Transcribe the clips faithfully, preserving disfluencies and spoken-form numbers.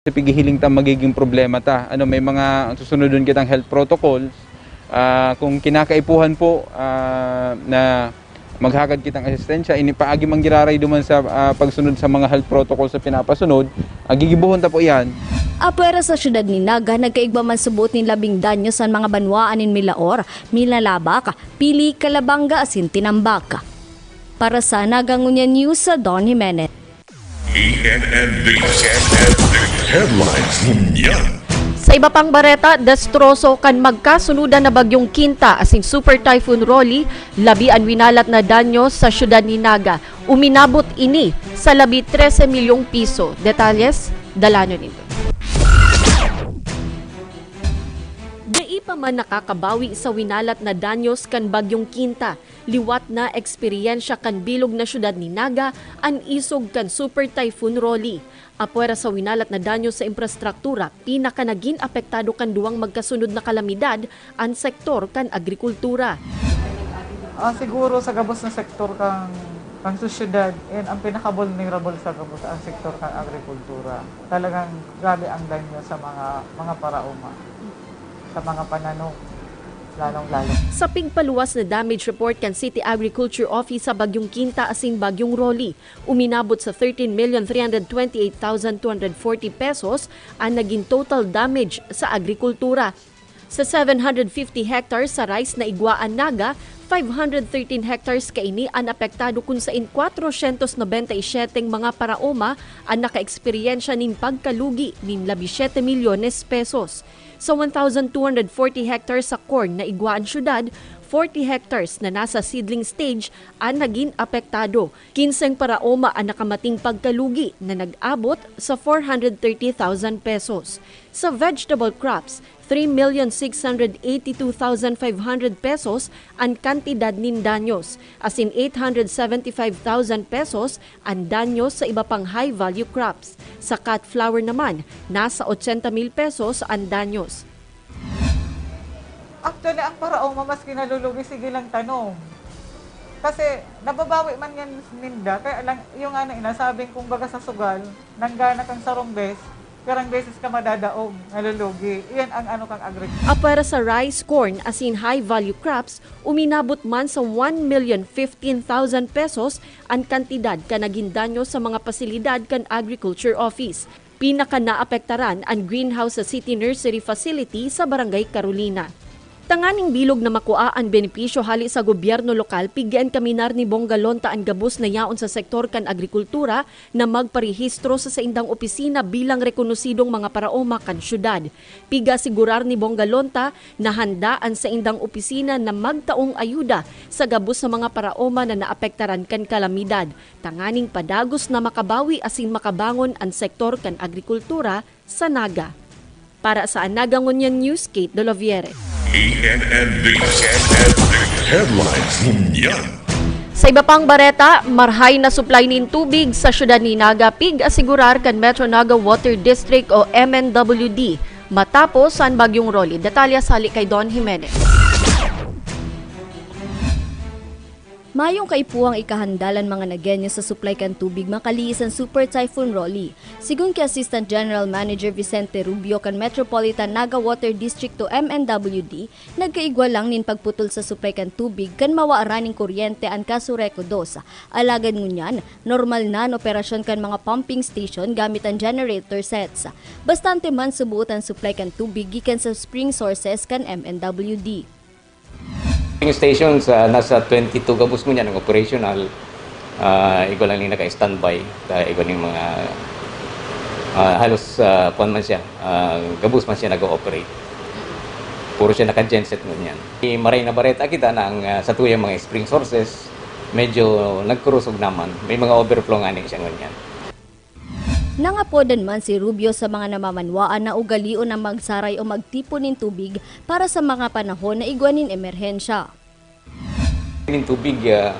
Sa pighihiling ta magiging problema ta. Ano, may mga susunodon kitang health protocols. Ah, kung kinakaipuhan po, ah, na maghagad kitang asistensya, ini paagi man giraray duman sa, ah, pagsunod sa mga health protocols na pinapasunod, ah, gigibohon ta po iyan. Apwera sa siyudad ni Naga, nagkaigwa man sa buot nin labing danyos an mga banwaan nin Milaor, Milalabak, Pili, Calabanga asin Tinambac. Para sa Naga Ngunyan News, sa Don Jimenez. E N N D. Headlines Ngunyan. Sa iba pang bareta, destroso kan magkasunodan na Bagyong Quinta asin Super Typhoon Rolly, labi an winalat na danyo sa siyudad ni Naga. Uminabot ini sa labi trese milyong piso. Detalles, dalanon nindo. Dai pa man nakakabawi sa winalat na danyos kan Bagyong Quinta. Liwat na eksperyensya kan bilog na siyudad ni Naga an isog kan Super Typhoon Rolly. Apwera sa winalat na danyo sa infrastruktura, pinaka nagin apektado kan duwang magkasunod na kalamidad an sektor kan agrikultura. Ah, siguro sa gabos na sektor kan, kan sosyedad, yan ang pinaka-vulnerable sa gabos, ang sektor kan agrikultura. Talagang grabe ang danyo sa mga, mga paraoma, sa mga pananom, lalong-lalo. Sa pigpaluwas na damage report kan City Agriculture Office sa Bagyong Quinta asin Bagyong Rolly, uminabot sa thirteen million three hundred twenty-eight thousand two hundred forty pesos an nagin total damage sa agrikultura. Sa seven hundred fifty hectares sa rice na igwa an Naga, five hundred thirteen hectares kaini an apektado, kun sain kwatrosyentos nobenta y siyete mga paraoma an nakaeksperyensya nin pagkalugi nin labi siyete milyones pesos. Sa one thousand two hundred forty hectares sa corn na igwa an syudad, forty hectares na nasa seedling stage an nagin apektado. Kinseng paraoma an nakamating pagkalugi na nag-abot sa four hundred thirty thousand pesos. Sa vegetable crops, three million six hundred eighty-two thousand five hundred pesos an kantidad nin danyos, asin eight hundred seventy-five thousand pesos an danyos sa iba pang high-value crops. Sa cut flour naman, nasa ochenta mil pesos an danyos. Actually, ang paraoma maski nalulugi, sige lang tanom. Kasi nababawi man yan ninda, kaya lang, yung ano, inasabing kumbaga sa sugal, nanggana kang sarong bes, pirang beses ka madadaog, nalulugi. Iyan ang ano kang agri- Apwera sa rice, corn, asin high-value crops, uminabot man sa one million fifteen thousand pesos an kantidad kan nagin danyo sa mga pasilidad kan Agriculture Office. Pinaka naapektaran an greenhouse sa City Nursery Facility sa Barangay Carolina. Tanganing bilog na makua an benepisyo hali sa gobyerno lokal, pigyan kaminar ni Bongalonta an gabos na yaon sa sektor kan agrikultura na magparehistro sa saindang opisina bilang rekonosidong mga paraoma kan syudad. Piga asigurar ni Bongalonta na handa an saindang opisina na magtaong ayuda sa gabos na mga paraoma na naapektaran kan kalamidad, tanganing padagos na makabawi asin makabangon an sektor kan agrikultura sa Naga. Para sa Naga Ngunyan News, Kate Doloviere. E N N D. Headlines Ngunyan. Sa iba pang bareta, marhay na supply nin tubig sa syudad ni Naga, pig-asigurar kan Metro Naga Water District o M N W D, matapos an Bagyong Rolly. Detalye hali kay Don Jimenez. Mayong kaipuhang ikahandal an mga Nagueño sa supply kan tubig makaliis an Super Typhoon Rolly. Sigon ki Assistant General Manager Vicente Rubio kan Metropolitan Naga Water District o M N W D, nagkaigwa lang nin pagputol sa supply kan tubig kan mawaran nin kuryente an Casureco dos. Alagad ngunyan, normal na an operasyon kan mga pumping station gamit an generator sets. Bastante man subuot an supply kan tubig gikan sa spring sources kan M N W D. Pumping stations, ah, nasa twenty-two gabos ngunyan ang operational. Ah, igwa lang ning naka-standby, ta igwa ning mga, ah, halos, ah, kuwan man siya, ah, gabos man siya nag-o-operate. Puro siya naka-genset ngunyan. May maray na bareta kita na ang, ah, satuyang mga spring sources, medyo nagkurusog naman. May mga overflow ngani siya ngunyan. Nangapodan man si Rubio sa mga namamanwaan na ugalion na magsaray o magtipon nin tubig para sa mga panahon na igwa nin emerhensya. Nin tubig, ah,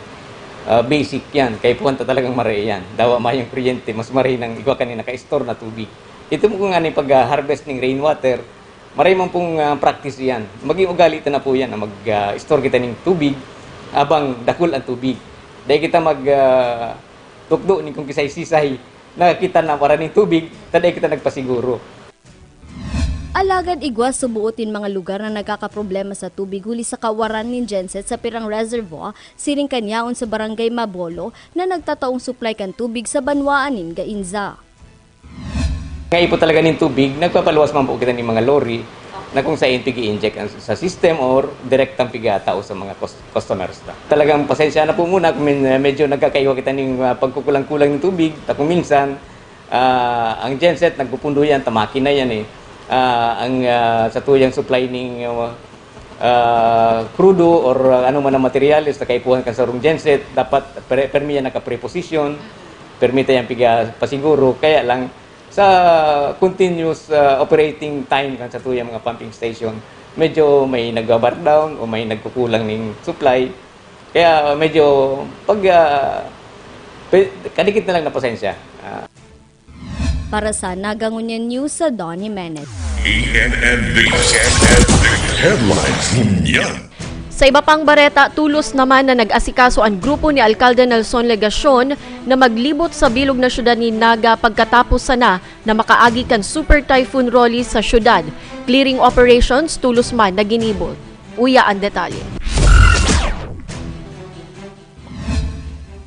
ah, basic yan. Kaipuhan ta talagang maray yan. Dawa mayong kuryente, mas maray nang igwa ka nin naka-store na tubig. Ito mo kung ano yung pag-harvest ng rainwater, maray man pong, ah, practice yan. Maging ugali ta na po yan na mag, ah, store kita ng tubig abang dakul ang tubig. Dahil kita mag, ah, tukdo ni kung kisay-sisay Nakakita na wara nin tubig, ta dai kita nagpasiguro. Alagad igwa subuot nin mga lugar na nagkakaproblema sa tubig huli sa kawaran nin genset sa pirang reservoir siring kan yaon sa Barangay Mabolo na nagtataong supply kan tubig sa banwaan nin Gainza. Kaipo talaga nin tubig, nagpapaluwas man po kita nin mga lorry na kung sain pig-i-inject ang- sa system or direktang pigatao sa mga cus- customers na. Talagang pasensya na po muna kung min- medyo nagkakaiwa kita ning ah, pagkukulang-kulang ng tubig, ta kung minsan ah, ang genset nagpupundo yan, ta makina yan eh. Ah, ang ah, sa tuyang supply ning ah, ah, krudo or ah, ano man ang materyales na kaipuhan kan sarong genset, dapat pre- permi yan nakapreposition, permi ta yan piga pasiguro. Kaya lang, sa continuous ah, operating time kan sa tuyang mga pumping station, medyo may nagba-bar down o may nagkukulang ning supply. Kaya medyo pag ah, pe- kadikit na lang na pasensya. Ah, Para sa Naga Ngunyan News, sa Don Jimenez. E N N D. Headlines ngunyan. Sa iba pang bareta, tulos naman na nag-asikaso an grupo ni Alkalde Nelson Legacion na maglibot sa bilog na syudad nin Naga pagkatapos sana na makaagi kan Super Typhoon Rolly sa syudad. Clearing operations tulos man na ginibo. Uya an detalye.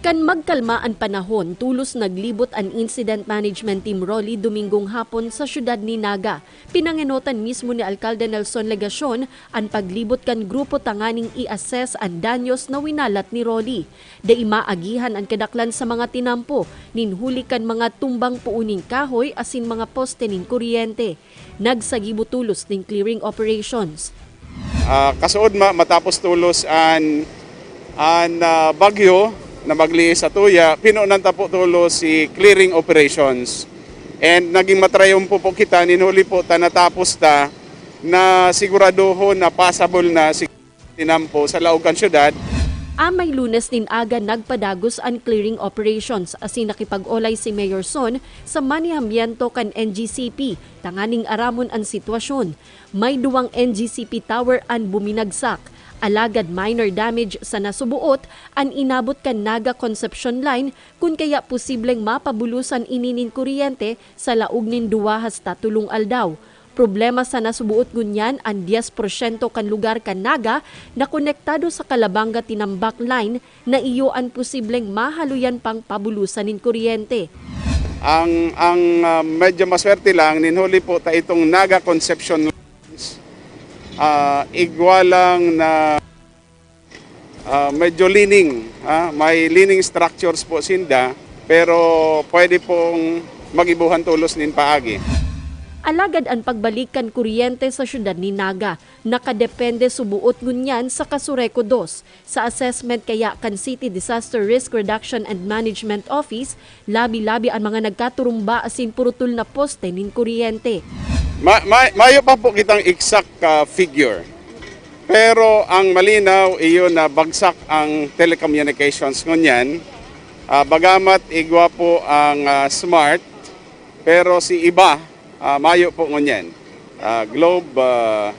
Kan magkalma an panahon, tulos naglibot an Incident Management Team Rolly Domingong hapon sa syudad ni Naga. Pinangenotan mismo ni Alkalde Nelson Legacion an paglibot kan grupo tanganing i-assess an danyos na winalat ni Rolly. Dai maagihan an kadaklan sa mga tinampo nin huli kan mga tumbang poon nin kahoy asin mga poste nin kuryente. Nagsagibo tulos nin clearing operations. Ah, kasuodma, matapos tulos an an ah, bagyo na magliis sa tuya, pinunan ta po tulos si clearing operations. And naging matrayumpo po kita, ninhuli po ta natapos ta na siguraduhon na passable na si tinampo sa laog kan syudad. Amay Lunes nin aga nagpadagos an clearing operations asin nakipag-olay si Mayor Son sa manehamiento kan N G C P tanganing aramon an sitwasyon. May duwang N G C P tower an buminagsak, alagad minor damage sa nasubuot an inabot kan Naga Concepcion Line, kun kaya posibleng mapabulosan ini nin kuryente sa laog nin duwa hasta tolong aldaw. Problema sa nasubuot ngunyan an dyes porsyento kan lugar kan Naga na konektado sa Calabanga Tinambac Line na iyo an posibleng mahaluyan pang pabulosan nin kuryente. Ang ang ah, medyo maswerte lang, ninhuli po ta itong Naga Concepcion Lines. Ah, igwa lang na ah, medyo leaning, ah, may leaning structures po sinda, pero pwede pong magibuhan tulos nin paagi. Alagad an pagbalik kan kuryente sa syudad ni Naga nakadepende subuot ngunyan sa Casureco dos. Sa assessment kaya kan City Disaster Risk Reduction and Management Office, labi-labi an mga nagkaturumba asin purutol na poste nin kuryente. Ma- ma- mayo pa po kitang exact ah, figure. Pero ang malinaw, iyo na bagsak ang telecommunications ngunyan. Ah, bagamat igwa po ang ah, smart, pero si iba, ah, mayo po ngunyan. Ah, Globe, ah,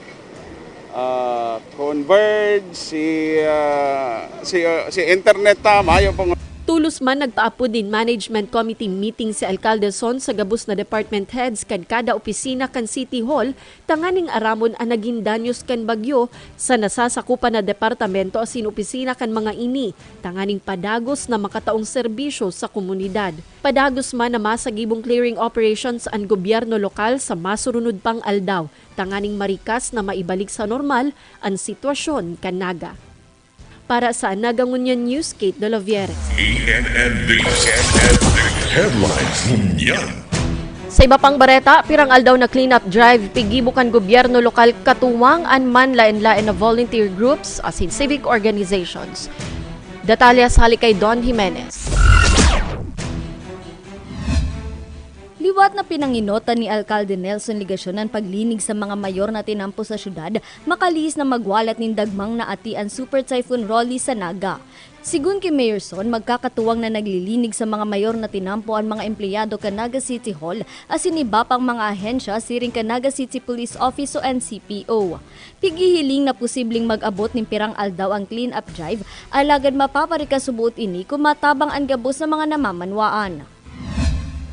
ah, Converge, si, ah, si, ah, si internet ta, mayo po ngunyan. Tulos man nagpaapod nin Management Committee meeting si Alcalde Son sa gabos na department heads kan kada opisina kan City Hall tanganing aramon an nagin danyos kan bagyo sa nasasakupan na departamento asin opisina kan mga ini, tanganing padagos na makataong serbisyo sa komunidad. Padagos man na masagibong clearing operations an gobyerno lokal sa masurunod pang aldaw, tanganing marikas na maibalik sa normal an sitwasyon kan Naga. Para sa Naga Ngunyan News, Kate Doloviere. E N N D. Headlines ngunyan. Sa iba pang bareta, pirang aldaw na clean-up drive pigibo kan gobyerno lokal katuwang an manlaen-laen na volunteer groups asin civic organizations. Detalye sa hali kay Don Jimenez. Liwat na pinanginotan ni Alcalde Nelson Legacion an paglinig sa mga mayor na tinampo sa syudad, makalihis na magwalat nin dagmang naati an Super Typhoon Rolly sa Naga. Sigon ki Mayor Son, magkakatuwang na naglilinig sa mga mayor na tinampo an mga empleyado kan Naga City Hall asin iba pang mga ahensya siring kan Naga City Police Office o N C P O. Pighihiling na posibleng mag-abot nin pirang aldaw an clean-up drive, alagad mapaparikas subuot ini kun matabang an gabos na mga namamanwaan.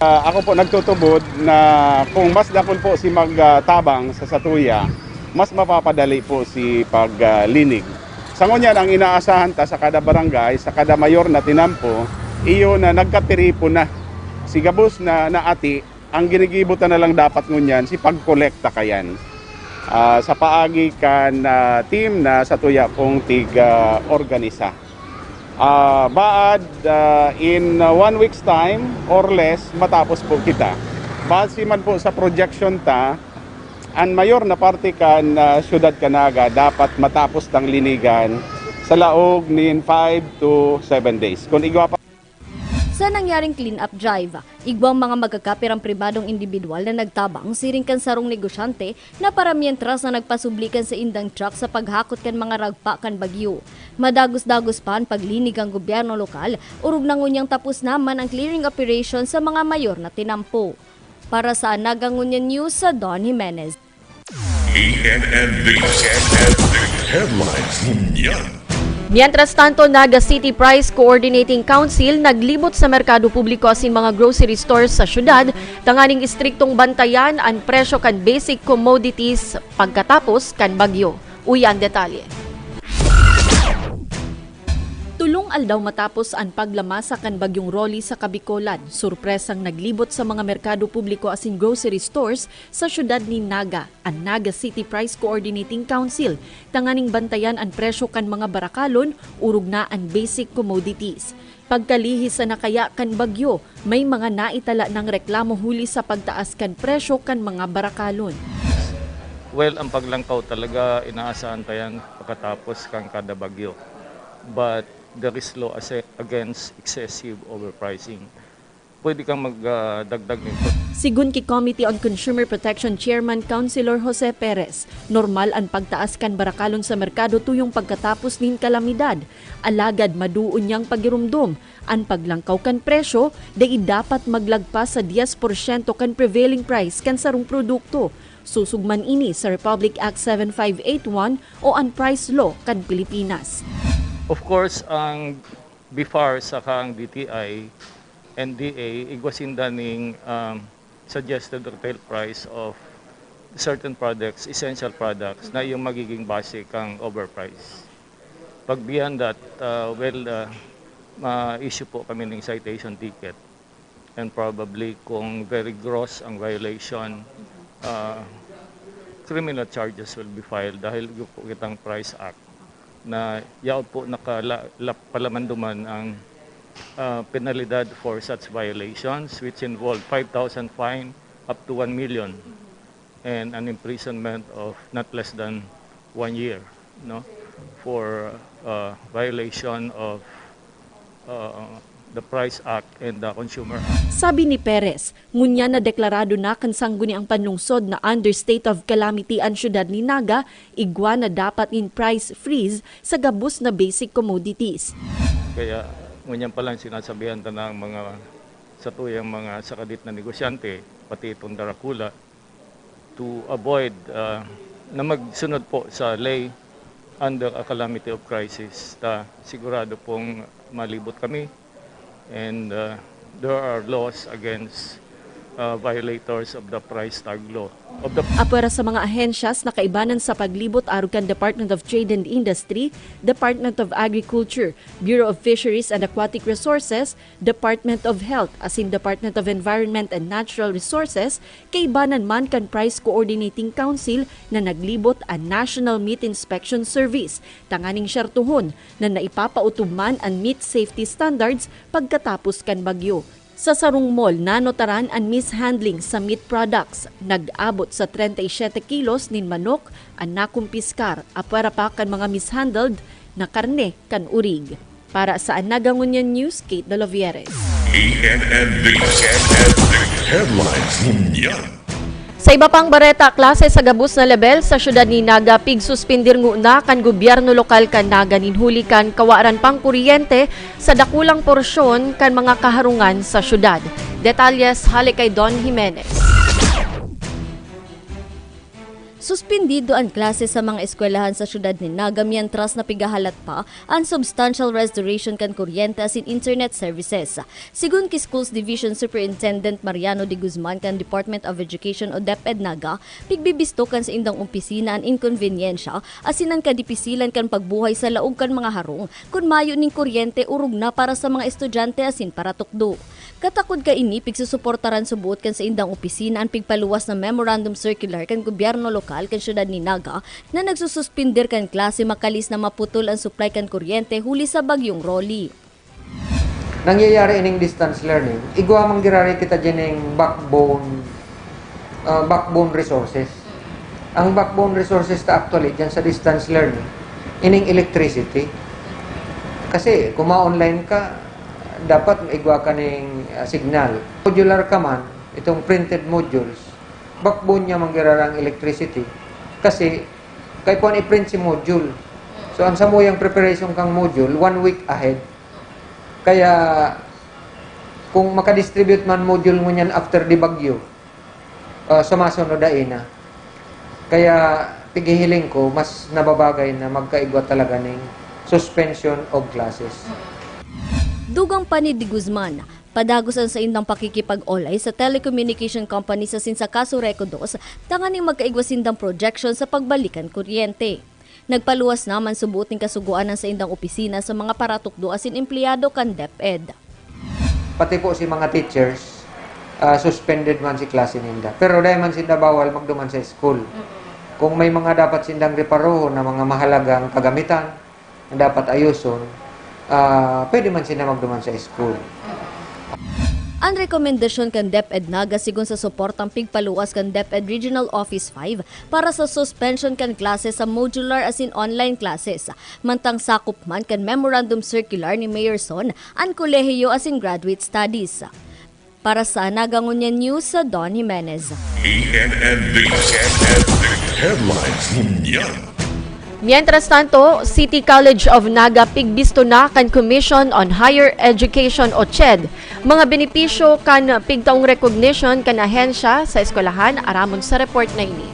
Ah, ako po nagtutubod na kung mas dakul po si magtabang sa satuya, mas mapapadali po si paglinig. Sa ngunyan, ang inaasahan ta sa kada barangay, sa kada mayor na tinampo, iyo na nagkatiripon na. Si gabos na naati, ang ginigibo ta na lang dapat ngunyan, si pagkolekta kayan. Ah, sa paagi kan, ah, team na satuya pong tig-, ah, organisa. Ah, baad, ah, in, ah, one week's time or less, matapos po kita. Base man po sa projection ta, an mayor na parte kan, ah, siyudad kan Naga dapat matapos tang linigan sa laog nin five to seven days. Kun igwa pa Sa nangyaring clean-up drive, igwang mga magkakapirang pribadong indibidwal na nagtabang siring kan sarong negosyante na paramientras na nagpasubli kan saindang truck sa paghakot kan mga ragpa kan bagyo. Madagos-dagos pa an paglinig kan gobyerno lokal, orog na ngunyang tapos na man an clearing operation sa mga mayor na tinampo. Para sa Naga Ngunyan News, sa Don Jimenez. E N N D, E N N D Headlines ngunyan. Mientras tanto, Naga City Price Coordinating Council naglibot sa merkado publiko asin mga grocery stores sa syudad tanganing istriktong bantayan an presyo kan basic commodities pagkatapos kan bagyo. Uya an detalye. Tolong aldaw matapos an paglamasa kan Bagyong Rolly sa Kabikolan, sorpresang naglibot sa mga merkado publiko asin grocery stores sa syudad nin Naga an Naga City Price Coordinating Council tanganing bantayan an presyo kan mga barakalon, orog na an basic commodities. Pagkalihis sana kaya kan bagyo, may mga naitala nang reklamo huli sa pagtaas kan presyo kan mga barakalon. Well, ang paglangkaw talaga, inaasahan ta yan pagkatapos kan kada bagyo. But there is law ase-, against excessive overpricing. Pwede kang mag, ah, dagdag nito. Sigun ki Committee on Consumer Protection Chairman Councilor Jose Perez, normal an pagtaas kan barakalon sa merkado tuyong pagkatapos nin kalamidad. Alagad maduon niyang pagiromdom, an paglangkaw kan presyo dai dapat maglagpas sa dyes porsyento kan prevailing price kan sarong produkto. Susog man ini sa Republic Act seven five eight one o an Price Law kan Pilipinas. Of course, ang BFAR saka ang D T I, N D A, igwa sinda ning, um, suggested retail price of certain products, essential products, na yung magiging base kang overprice. Pag beyond that, uh, well, uh, ma-issue po kami ng citation ticket. And probably, kung very gross ang violation, uh, criminal charges will be filed dahil igwa po kitang Price Act na yaon po nakala-, lap-, palamanduman ang, ah, penalidad for such violations, which involve five thousand fine up to one million and an imprisonment of not less than one year, no, for, uh, violation of, uh, the Price Act and the Consumer Act. Sabi ni Perez, ngunyan na deklarado na kan sangguniang panlungsod na under state of calamity an syudad ni Naga, igwa na dapat nin price freeze sa gabos na basic commodities. Kaya ngunyan pa lang sinasabihan ta na ang mga satuyang mga sakadit na negosyante, pati itong darakula, to avoid, ah, na magsunod po sa ley under a calamity of crisis. Ta sigurado pong malibot kami, and, ah, there are laws against, ah, violators of the price tag law. Of the Apwera sa mga ahensyas na kaibanan sa paglibot arog kan Department of Trade and Industry, Department of Agriculture, Bureau of Fisheries and Aquatic Resources, Department of Health asin Department of Environment and Natural Resources, kaibanan man kan Price Coordinating Council na naglibot an National Meat Inspection Service tanganing syertohon na naipapaotob man an meat safety standards pagkatapos kan bagyo. Sa sarong mall, nanotaran an mishandling sa meat products. Nag-abot sa treinta y siete kilos nin manok an nakumpiskar, apwera pa kan mga mishandled na karne kan urig. Para sa Anaga Ngunyan News, Kate Dolovieres. E N N D, E N N D Headlines Ngunyan. Sa iba pang bareta, klase sa gabos na lebel sa syudad ni Naga pigsuspindir nguna kan gobyerno lokal kan Naga nin huli kan kawaran pang kuryente sa dakulang porsyon kan mga kaharungan sa syudad. Detalles hale kay Don Jimenez. Suspindido an klase sa mga eskwelahan sa siyudad nin Naga, mientras na pigahalat pa an substantial restoration kan kuryente asin internet services. Sigon ki Schools Division Superintendent Mariano de Guzman kan Department of Education o DepEd Naga, pigbibisto kan saindang opisina an inkonbenyensya asin an kadipisilan kan pagbuhay sa laog kan mga harong kun mayo nin kuryente orog na para sa mga estudyante asin paratukdo. Katakod kaini, pigsusuportaran suboot kan saindang opisina an pigpaluwas na memorandum circular kan gobyerno lokal kan siyudad nin Naga na nagsususpender kan klase makalis na maputol an supply kan kuryente huli sa Bagyong Rolly. Nangyayari ining distance learning, igwa man giraray kita diyan ning backbone, ah, backbone resources. Ang backbone resources ta actually diyan sa distance learning, ining electricity. Kasi kung ma-online ka, dapat igwa ka ning, ah, signal. Modular ka man, itong printed modules, backbone niya man giraray ang electricity. Kasi kaipuhan i-print si module. So, ang samuyang preparation kang module, one week ahead. Kaya, kung makadistribute man module ngunyan after the bagyo, ah, sa masunod na ina. Kaya, pighihiling ko, mas nababagay na magkaigwa talaga ning suspension of classes. Dugang pa ni de Guzman, padagos an saindang pakikipag-olay sa telecommunication company sa Sinsacaso Reco Dos, tanganing magkaigwa sindang projection sa pagbalik kan kuryente. Nagpaluwas naman suboot nin kasugoan an saindang opisina sa mga paratukdo asin empleyado kan DepEd. Pati po si mga teachers, ah, suspended man si klase ninda. Pero dai man sinda bawal magduman sa school. Kung may mga dapat sindang reparohon na mga mahalagang kagamitan na dapat ayuson, ah, pwede man sila magduman sa school. An rekomendasyon kan DepEd Naga sigon sa suportang pigpaluwas kan DepEd Regional Office five para sa suspension kan klase sa modular asin online classes, mantang sakop man kan memorandum circular ni Mayor Son an kolehiyo asin graduate studies. Para sa Naga Ngunyan News, sa Don Jimenez. E N N D, E N N D Headlines Ngunyan. Mientras tanto, City College of Naga pigbisto na kan Commission on Higher Education o CHED. Mga benepisyo kan pigtaong recognition kan ahensya sa eskwelahan aramon sa report na ini.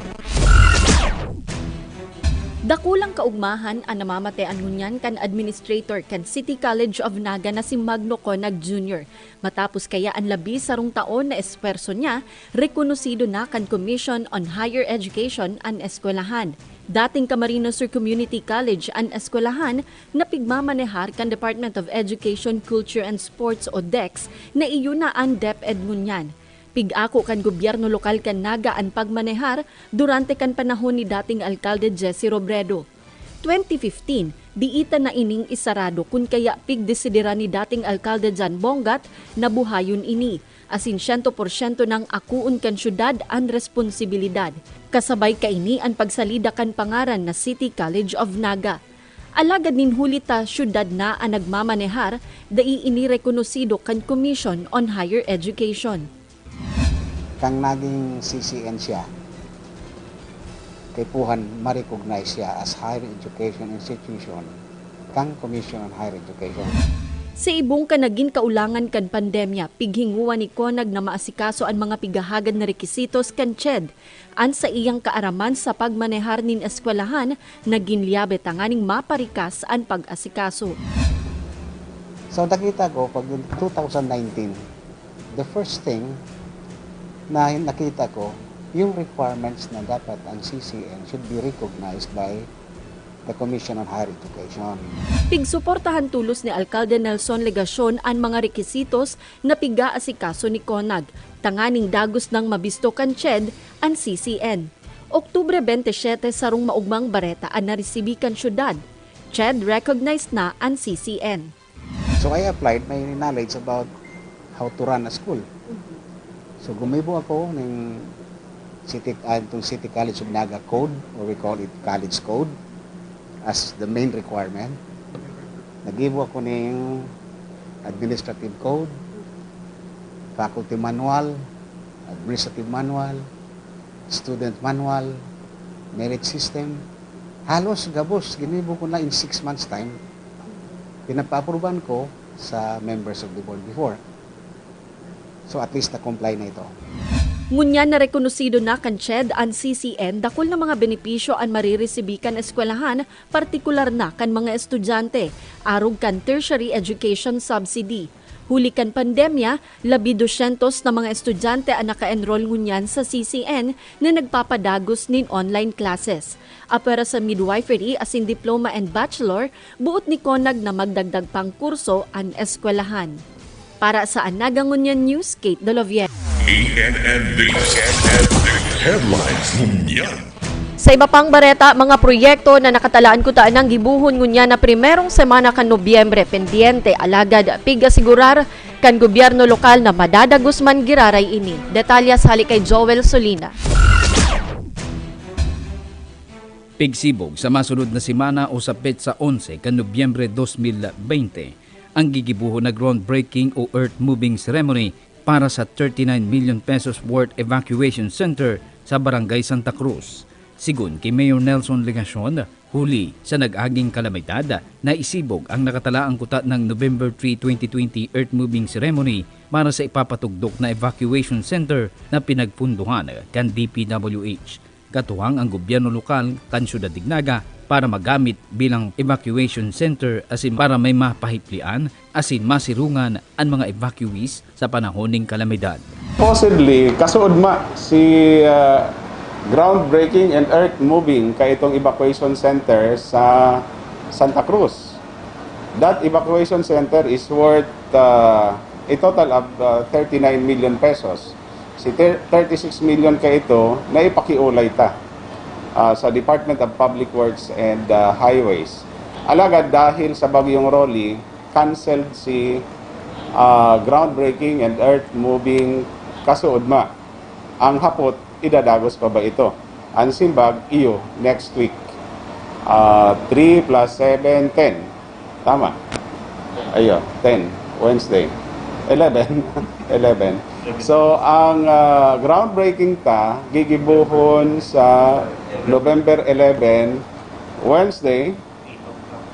Dakulang kaugmahan an namamatean ngunyan kan administrator kan City College of Naga na si Magno Conag Junior. Matapos kaya an labi sarong taon na esfuerso niya, rekonosido na kan Commission on Higher Education an eskwelahan. Dating Camarines Sur Community College an eskwelahan na pigmamanehar kan Department of Education, Culture and Sports o DECS, na iyo na an DepEd ngunyan. Pig-ako kan gobyerno lokal kan Naga an pagmanehar durante kan panahon ni dating alkalde Jesse Robredo. Twenty fifteen, diitan na ining isarado kun kaya pigdesideran ni dating alkalde John Bongat na buhayon ini, asin siyento porsyento nang akoon kan syudad an responsibilidad. Kasabay kaini an pagsalida kan pangaran na City College of Naga. Alagad nin huli ta syudad na an nagmamanehar, dai ini rekonosido kan Commission on Higher Education. Kan naging C C N siya, kaipuhan ma-recognize siya as higher education institution kan Commission on Higher Education. Sa ibong kan nagin kaulangan kan pandemya, pighinguan ni Conag na maasikaso an mga pighahagad na rekisitos kan CHED. An saiyang kaaraman sa pagmanehar nin eskwelahan nagin liyabe tanganing maparikas an pag-asikaso. So, nakita ko, pag two thousand nineteen, the first thing na nakita ko, yung requirements na dapat ang C C N should be recognized by the Commission on Higher Education. Pigsuportahan tolos ni Alkalde Nelson Legacion an mga rekisitos na pigaasikaso ni Conag, tanganing dagos nang mabisto kan CHED an C C N. Oktubre twenty-seven, sarong maogmang bareta an naresibi kan syudad. CHED recognized na an C C N. So, I applied my knowledge about how to run a school. So, gumibo ako ng City, ah, itong City College of Naga Code, or we call it College Code, as the main requirement. Nagibo ako ng administrative code, faculty manual, administrative manual, student manual, merit system. Halos gabos, ginibo ko na in six months time. Pinapaaproban ko sa members of the board before. So, at least na-comply na ito. Ngunyan na rekonosido na kan CHED an C C N, dakul na mga benepisyo an mariresibi kan eskwelahan, partikular na kan mga estudyante, arog kan Tertiary Education Subsidy. Huli kan pandemya, labi dosyentos na mga estudyante an naka-enroll ngunyan sa C C N na nagpapadagos nin online classes. Apwera sa midwifery asin diploma and bachelor, boot ni CONAG na magdagdag pang kurso an eskwelahan. Para sa Anaga Ngunyan News, Kate Dolovier. A N N News. A N N News Headlines ngunyan. Sa iba pang bareta, mga proyekto na nakatalaan kuta nang gibohon ngunyan na primerong semana kan Nobyembre, pendyente, alagad pig-asigurar kan gobyerno lokal na madadagos man giraray ini. Detalyes hali kay Joel Solina. Pigsibog sa masunod na semana o sa petsa onse kan Nobyembre dos mil bente, ang gigibohon na groundbreaking o earth moving ceremony para sa thirty-nine million pesos worth evacuation center sa Barangay Santa Cruz. Sigon ki Mayor Nelson Legacion, huli sa nag-aging kalamidad, naisibog ang nakatalaang kuta ng November three, twenty twenty earth moving ceremony para sa ipapatugdok na evacuation center na pinagpunduhan kan D P W H. Katuwang ang gobyerno lokal kan Syudad Dingnaga para magamit bilang evacuation center asin para may mapahiplean asin masirungan an mga evacuees sa panahon nin kalamidad. Possibly, kasuodma si, ah, groundbreaking and earth moving kaitong evacuation center sa Santa Cruz. That evacuation center is worth, ah, a total of, ah, thirty-nine million pesos. Si thir-, thirty-six million kaito, naipakiulay ta, ah, sa Department of Public Works and, ah, Highways. Alagad dahil sa Bagyong Rolly, canceled si, ah, groundbreaking and earth moving kasuodma. Ang hapot, idadagos pa ba ito? Ang simbag, iyo, next week. Ah, three plus seven, ten. Tama. Ayo, ten. Wednesday. Eleven. Eleven. So, ang, ah, groundbreaking ta, gigibohon sa November eleven, Wednesday,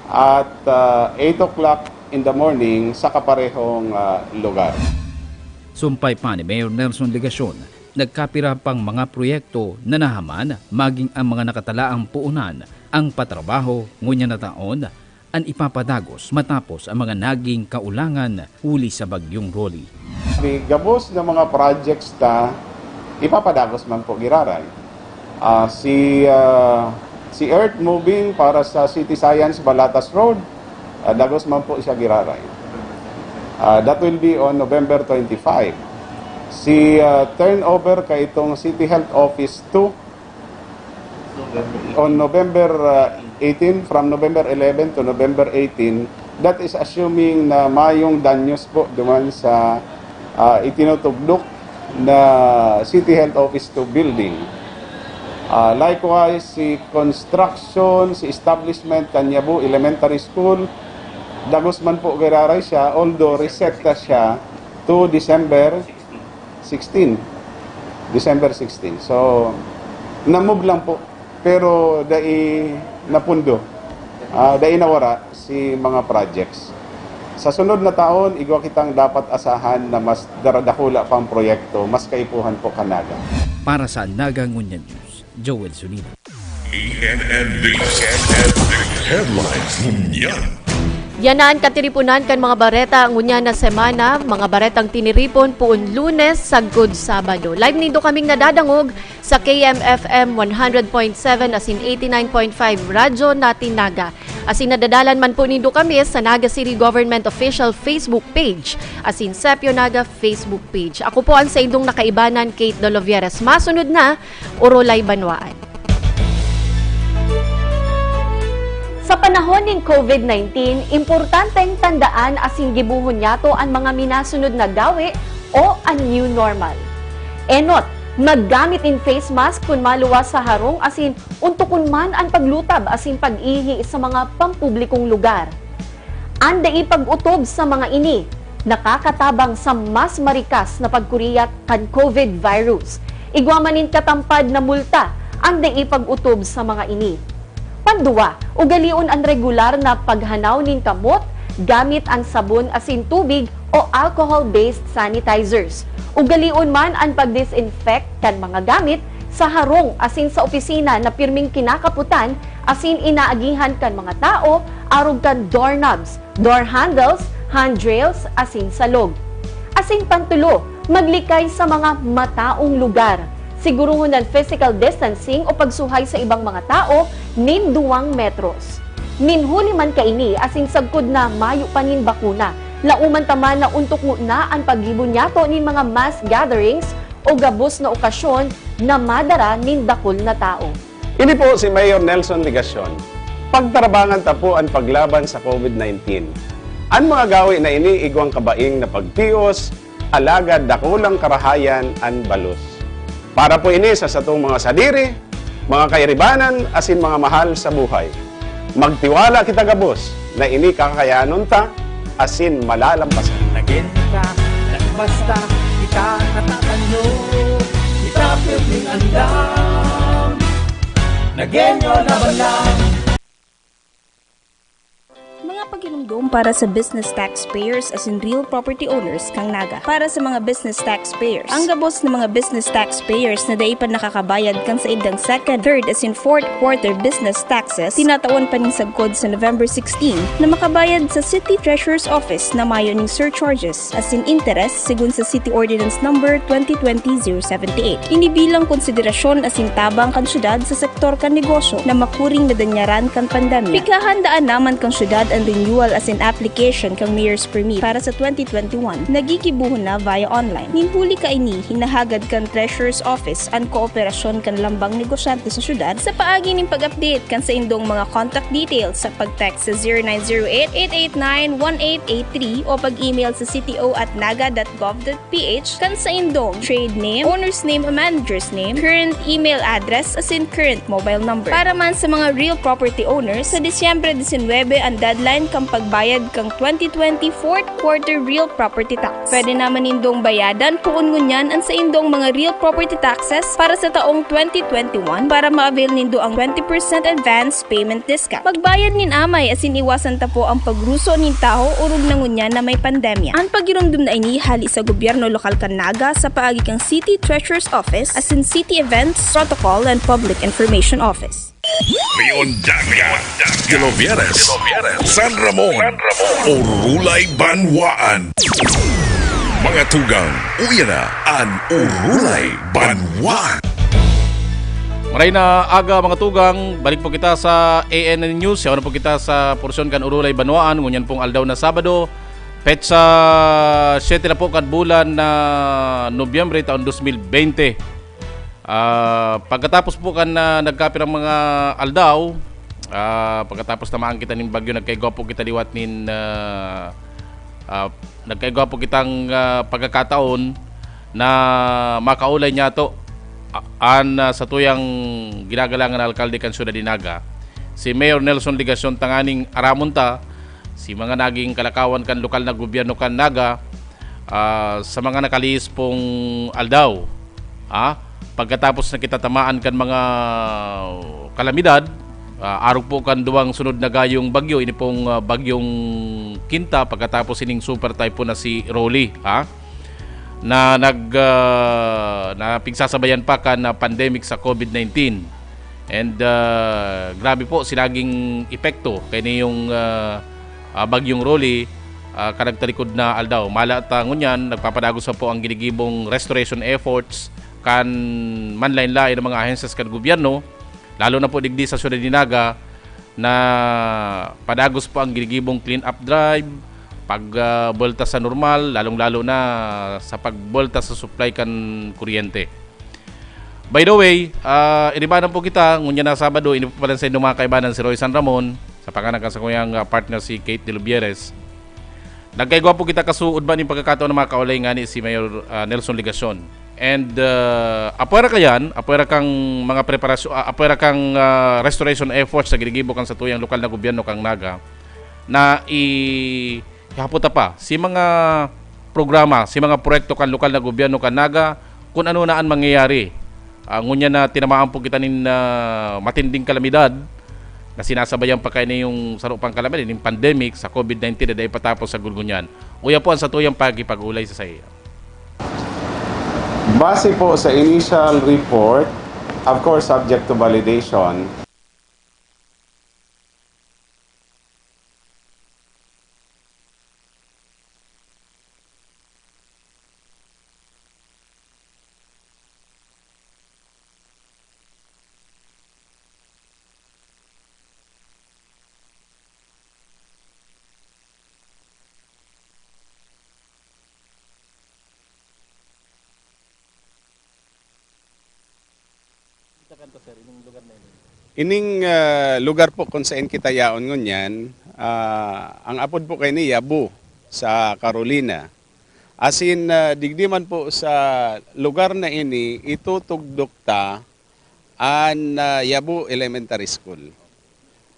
at, ah, eight o'clock in the morning sa kaparehong, ah, lugar. Sumpay pa ni Mayor Nelson Legacion, nagkapira pang mga proyekto na nahaman, maging ang mga nakatalaang puonan ang patrabaho ngunyan na taon an ipapadagos matapos ang mga naging kaulangan huli sa Bagyong Rolly. May gabos na mga projects ta ipapadagos man po giraray. Ah, si, ah, si earth moving para sa City Science Balatas Road, ah, dagos man po siya giraray. Ah, that will be on November twenty-five. Si, ah, turnover kaitong City Health Office two on November, ah, eighteen, from November eleven to November eighteen, that is assuming na mayong danyos po duman sa, ah, itinutugdok na City Health Office two building. Ah, likewise, si construction, si establishment kan Yabo Elementary School, dagos man po giraray siya, although reset ta siya to December sixteen. December sixteen. So, na-move lang po. Pero dai napundo, ah, dai nawara si mga projects. Sa sunod na taon, igwa kitang dapat asahan na mas daradakula pang proyekto, mas kaipuhan po kan Naga. Para sa Naga Ngunyan News, Joel Solina. A N N News. A N N News Headlines ngunyan. Yan na an katiriponan kan mga bareta ngunyan na semana, mga baretang tiniripon poon Lunes sagkod Sabado. Live nindo kaming nadadangog sa K M F M one hundred point seven asin eighty-nine point five Radyo Natin Naga. Asin nadadalan man po nindo kami sa Naga City Government Official Facebook Page asin Sepyo Naga Facebook Page. Ako po an saindong nakaibanan, Kate Dolovieres. Masunod na, Orolay Banwaan. Sa panahon nin COVID nineteen, importanteng tandaan asin gibohon niyato an mga minasunod na gawe o an new normal. Enot, maggamit nin face mask kun maluwas sa harong asin ontokon man an paglutab asin pag-ihi sa mga pampublikong lugar. An dai pag-otob sa mga ini nakakatabang sa mas marikas na pagkuriyat kan COVID virus. Igwa man nin katampad na multa an dai pag-otob sa mga ini. Panduwa, ugalion an regular na paghanaw nin kamot Gamit an sabon asin tubig o alcohol-based sanitizers. Ugalion man an pag-disinfect kan mga gamit sa harong asin sa opisina na pirming kinakapotan asin inaagihan kan mga tao arog kan doorknobs, door handles, handrails, asin salog. Asin pantulo, maglikay sa mga mataong lugar. Siguruhon an physical distancing o pagsuhay sa ibang mga tao nin duwang metros. Nin huli man kaini asin sagkod na mayo pa nin bakuna, lauman ta man na ontok ngona an paggibo niyato nin mga mass gatherings o gabos na okasyon na madara nin dakul na tao. Ini po si Mayor Nelson Legacion. Pagtarabangan ta po an paglaban sa COVID nineteen. An mga gawi na ini igwang kabaing na pagtios, alagad dakulang karahayan an balos. Para po ini sa satong mga sadiri, mga kairibanan, asin mga mahal sa buhay. Magtiwala kita gabos na ini kakayanon ta asin malalampasan. Nagenta, nagbasta, kita natatanyo, kita pirming andam. Nagenyo laban lang. Mga paghinumdom para sa business taxpayers asin real property owners kan Naga. Para sa mga business taxpayers, ang gabos na mga business taxpayers na dai pa nakakabayad kan saindang second, third asin fourth quarter business taxes, tinatawan pa nin sagkod sa November sixteen na makabayad sa City Treasurer's Office na mayo ning surcharges asin interest segun sa City Ordinance Number twenty twenty zero seventy eight. Ini bilang konsiderasyon asin tabang kan syudad sa sektor kan negosyo na makuring nadanyaran kan pandemya. Pighahandaan na man kan syudad an renewal asin application kan Mayor's Permit para sa twenty twenty-one. Nagigibohon na via online. Nin huli kaini, hinahagad kan Treasurer's Office an kooperasyon kan lambang negosyante sa syudad sa paagi nin pag-update kan saindong mga contact details sa pag-text sa zero nine zero eight, eight eight nine, one eight eight three o pag-email sa C T O at naga dot gov dot P H kan saindong trade name, owner's name o manager's name, current email address, asin current mobile number. Para man sa mga real property owners, sa Disyembre disinwebe an deadline kan pagbayad kan twenty twenty fourth quarter real property tax. Pwede naman nindong bayadan poon ngunyan an saindong mga real property taxes para sa taong twenty twenty-one para ma-avail nindo ang twenty percent advance payment discount. Magbayad nin amay asin iwasan ta po ang pagruso nin tawo orog na ngunyan na may pandemya. An paghiromdom na ini hali sa gobyerno lokal kan Naga sa paagi kan City Treasurer's Office asin City Events, Protocol and Public Information Office. Leon Daga, Gilobieres, San Ramon, Orulay Banwaan. Mga tugang, uya na an Orulay Banwaan. Maray na aga, mga tugang. Balik po kita sa A N N News. Yaon na po kita sa porsyon kan Orulay Banwaan. Ngunyan pong aldaw na Sabado, petsa siyete na po kan bulan na Nobyembre, taon dos mil bente. Ah, pagkatapos po kan, ah, nagkapirang mga aldaw, ah, pagkatapos tamaan kita nin bagyo, nagkaigwa po kita liwat nin, ah, ah, nagkaigwa po kitang, ah, pagkakataon na makaulay niyato, a-, an, ah, satuyang ginagalangan na alkalde kan syudad nin Naga, si Mayor Nelson Legacion, tanganing aramon ta si mga naging kalakawan kan lokal na gobyerno kan Naga, ah, sa mga nakalihis pong aldaw, ah, pagkatapos na kita tamaan kan mga kalamidad, ah, arog po kan duwang sunod na gayong bagyo, ini pong, ah, bagyong Kinta, pagkatapos ining super typhoon na si Rolly, ah, na nag, ah, na pigsasabayan pa kan, ah, pandemic sa COVID nineteen. And, ah, grabe po si naging epekto kay niyong, ah, ah, Bagyong Rolly, ah, karagtalikod na aldaw. Mala ta ngunyan, nagpapadagos pa po ang ginigibong restoration efforts kan manlain-lain na mga ahensyas kan gobyerno, lalo na po digdi sa siyudad ni Naga, na padagos po ang ginigibong clean-up drive, pag, ah, buwelta sa normal, lalong-lalo na sa pagbuwelta sa supply kan kuryente. By the way, ah, inibanan po kita, ngunyan na Sabado, ini po pala sa inyong mga kaibanan si Roy San Ramon, sa pangalan kan sakuyang, ah, partner si Kate de Lubieres. Nagkaigwa po kita kasuod ba nin pagkakataon na makaulay ngani si Mayor, ah, Nelson Legacion. And, ah, apwera kayan, apwera kang mga preparasyon, ah, apwera kang, ah, restoration efforts na ginigibo kan satuyang lokal na gobyerno kan Naga, na i-, ihapot ta pa si mga programa, si mga proyekto kan lokal na gobyerno kan Naga, kung ano na an mangyayari. Ah, ngunyan na tinamaan po kita nin, ah, matinding kalamidad, na sinasabayan pa kaini yung saro pang kalamidad, yung pandemic sa COVID nineteen na dai patapos sa Gulgunyan. Uya po ang satuyang pakikipag-ulay sa saiya. Base po sa initial report, of course, subject to validation, Kita kanto, sir, ining lugar na ini. Ining ah, lugar po kung saan kita yaon ngunyan, ah, ang apod po kay ni Yabo sa Carolina. Asin ah, digdi man po sa lugar na ini, itutugdok ta an ah, Yabo Elementary School.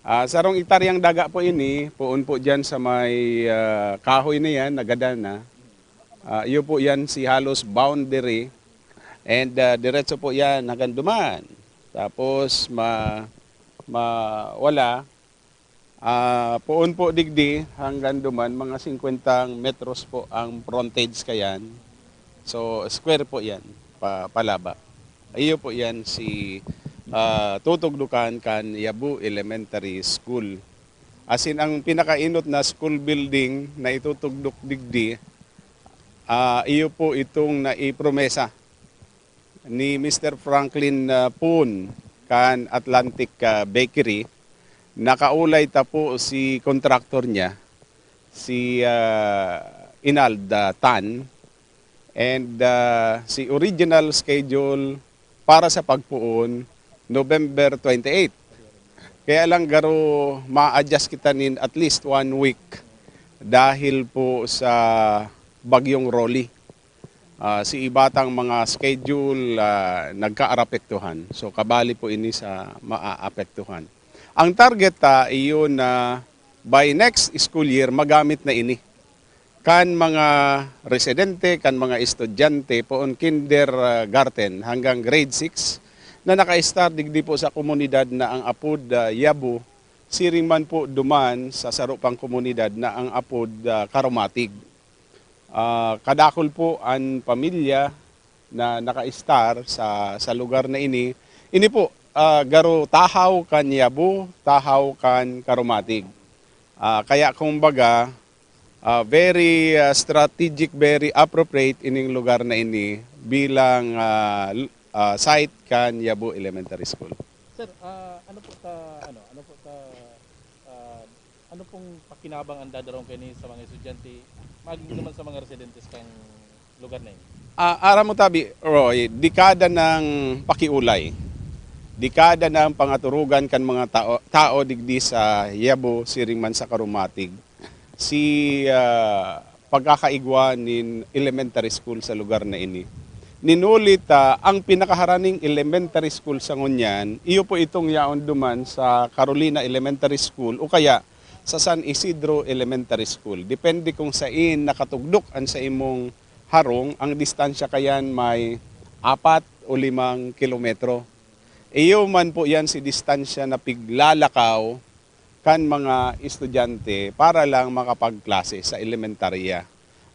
Ah, sarong ektaryang daga po ini, poon po dyan sa may ah, kahoy na yan, nagadan na. Ah, iyo po yan si halos boundary. And ah, diretso po yan hanggang duman. Tapos ma, ma wala. Ah, poon po digdi hanggang duman, mga singkwentang metros po ang frontage kayan. So, square po yan, pa, palaba. Iyo po yan si ah, tutugdukan kan Yabo Elementary School. Asin ang pinakainot na school building na itutugdok digdi, ah, iyo po itong naipromesa ni Mister Franklin ah, Poon kan Atlantic ah, Bakery. Nakaulay ta po si contractor niya, si ah, Inald ah, Tan, and ah, si original schedule para sa pagpoon, November twenty-eight. Kaya lang garo ma-adjust kita nin at least one week dahil po sa Bagyong Rolly. Ah, si iba tang mga schedule ah, nagkaarapektuhan. So kabali po ini sa maaapektuhan. Ang target ta iyo na by next school year magamit na ini kan mga residente, kan mga estudyante poon kindergarten hanggang grade six na naka-start digdi po sa komunidad na ang apod ah, Yabo, siring man po duman sa saro pang komunidad na ang apod ah, Karumatig. Ah, kadakul po an pamilya na naka-star sa, sa lugar na ini. Ini po, ah, garo tahaw kan Yabo, tahaw kan Karumatig. Ah, kaya kumbaga, ah, very ah, strategic, very appropriate ining lugar na ini bilang ah, l- ah, site kan Yabo Elementary School. Sir, ah, ano po ta ano, ano po ta ah, ano pong pakinabang ang dadarong kaini sa mga estudyante, maging naman sa mga residentes kang lugar na ini? Ah, aram mo tabi, Roy, dekada ng pakiulay. Dekada ng pangaturugan kan mga tao, tao digdi sa Yabo, siring man sa Karumatig. Si ah, pagkakaigwa nin elementary school sa lugar na ini. Ninulit ah, ang pinakaharaning elementary school sa ngunyan, iyo po itong yaon duman sa Carolina Elementary School o kaya sa San Isidro Elementary School. Depende kung sain nakatugdok an sa imong harong, ang distansya kayan may apat o limang kilometro. Iyo man po yan si distansya na piglalakaw kan mga estudyante para lang makapagklase sa elementarya.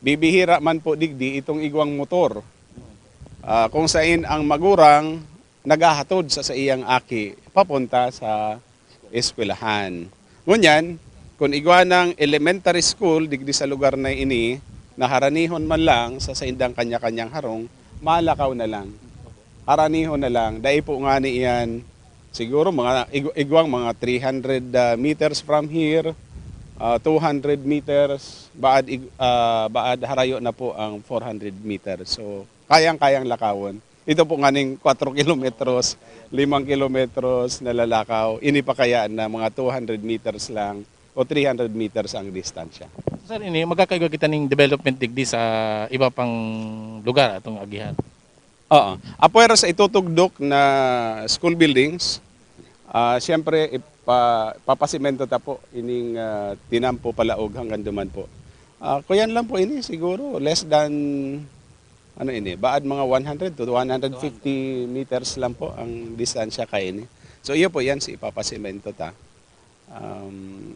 Bibihira man po digdi itong igwang motor, ah, kung sain ang magurang naghahatod sa saiyang aki papunta sa eskwelahan. Ngunyan, kun igwa nang elementary school digdi sa lugar na ini, na haranihon man lang sa saindang kanya-kanyang harong, malakaw na lang. Haranihon na lang. Dai po ngani iyan, siguro mga ig- igwang mga three hundred ah, meters from here, ah, two hundred meters, baad, ig- ah, baad harayo na po ang four hundred meters. So, kayang-kayang lakawon. Ito po nganing kwatro kilometros, limang kilometros na lalakaw, ini pa kaya na mga two hundred meters lang o three hundred meters ang distansya. Sir, ini magkakaigwa kita ning development digdi sa iba pang lugar atong agihan. Oo. Apwera sa itutugdok na school buildings, ah, siyempre, ipa, papasimento ta po ining ah, tinampo palaog hanggang duman po. Ah, kuyan lang po ini, siguro less than, ano ini, baad mga one hundred to one hundred fifty meters lang po ang distansya kaini. So, iyo po yan, si ipapasimento ta. Um,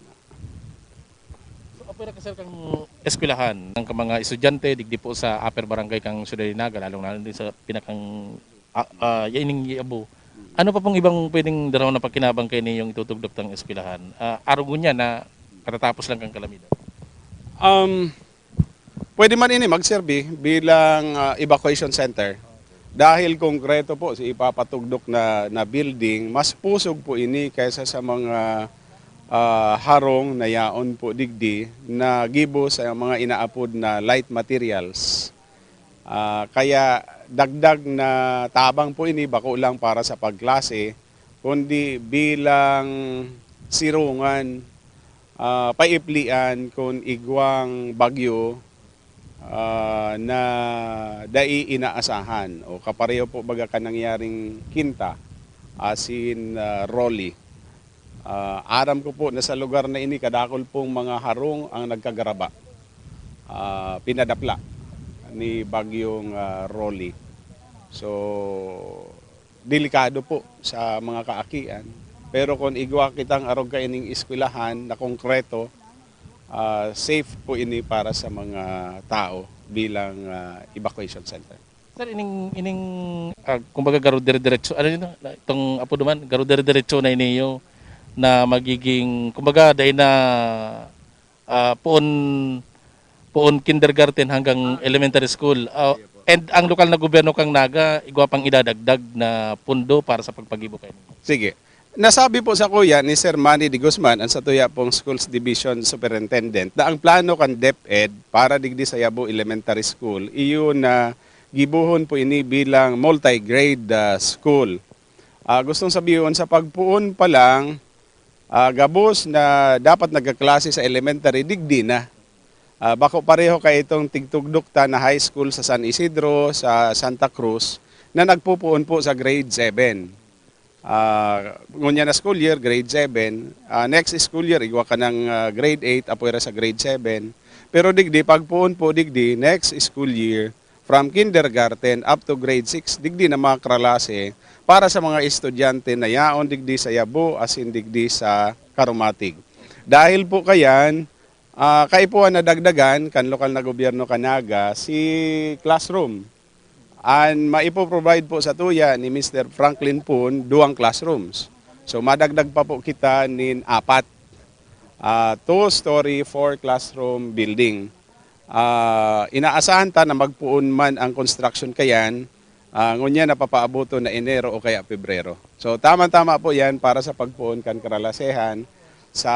So, apwera ka, sir, kang eskwelahan, ang ka mga estudyante, digdi po sa upper barangay kang Ciudad de Naga, lalong-lalo din sa pinakang, ah, ah, yaining Yabo. Ano pa pong ibang pwedeng daraw na pakinabang kayo niyong itutugdok tang eskwelahan? Ah, arog ngunyan na katatapos lang kang kalamidad. Um, pwede man ini magserbi bilang ah, evacuation center. Dahil konkreto po si ipapatugdok na, na building, mas pusog po ini kaysa sa mga ah, harong na yaon po digdi na gibo sa mga inaapod na light materials. Ah, kaya dagdag na tabang po ini, bako lang para sa pagklase, kundi bilang sirungan, ah, paiplian kun igwang bagyo ah, na dai inaasahan o kapareho po baga kan nangyaring Kinta asin ah, Rolly. Ah, aram ko po na sa lugar na ini kadakol pong mga harong ang nagkagaraba, ah, pinadapla ni Bagyong ah, Rolly. So, delikado po sa mga kaakian. Pero kung igwa kitang arog kaining eskwelahan na konkreto, ah, safe po ini para sa mga tao bilang ah, evacuation center. Sir, ining, ining, ah, kumbaga, garo dire-diretso, ano yun, itong apo naman, garo dire-diretso na iniyo na magiging, kumbaga, dahil na ah, poon, poon kindergarten hanggang elementary school. Ah, and ang lokal na gobyerno kang Naga, igwa pang idadagdag na pundo para sa pagpagibo kayo. Sige. Nasabi po sa kuya ni Sir Manny de Guzman, ang satuya pong Schools Division Superintendent, na ang plano kan DepEd para digdi sa Yabo Elementary School, iyo na gibuhon po ini bilang multi-grade ah, school. Ah, gustong sabihon, sa pagpuon pa lang, ah, gabos na dapat nagkaklase sa elementary, digdi na. Ah, bako pareho kay itong tigtugdok ta na high school sa San Isidro, sa Santa Cruz, na nagpupuon po sa grade seven. Ah, ngunyan na school year, grade seven. Ah, next school year, igwa ka ng ah, grade eight, apoy ra sa grade seven. Pero digdi, pagpuon po digdi, next school year, from kindergarten up to grade six, digdi na mga kralase para sa mga estudyante na yaon digdi sa Yabo asin digdi sa Karumatig. Dahil po kayan, ah, kaipuhan na dagdagan kan lokal na gobyerno kan Naga si classroom. An maipo-provide po sa tuya ni Mister Franklin Poon, duwang classrooms. So madagdag pa po kita nin apat. Ah, two-story, four-classroom building. Ah, inaasahan ta na magpoon man ang construction kayan, ah, ngunyan na papaaboton na Enero o kaya Pebrero. So, tama-tama po yan para sa pagpoon kan karalasehan sa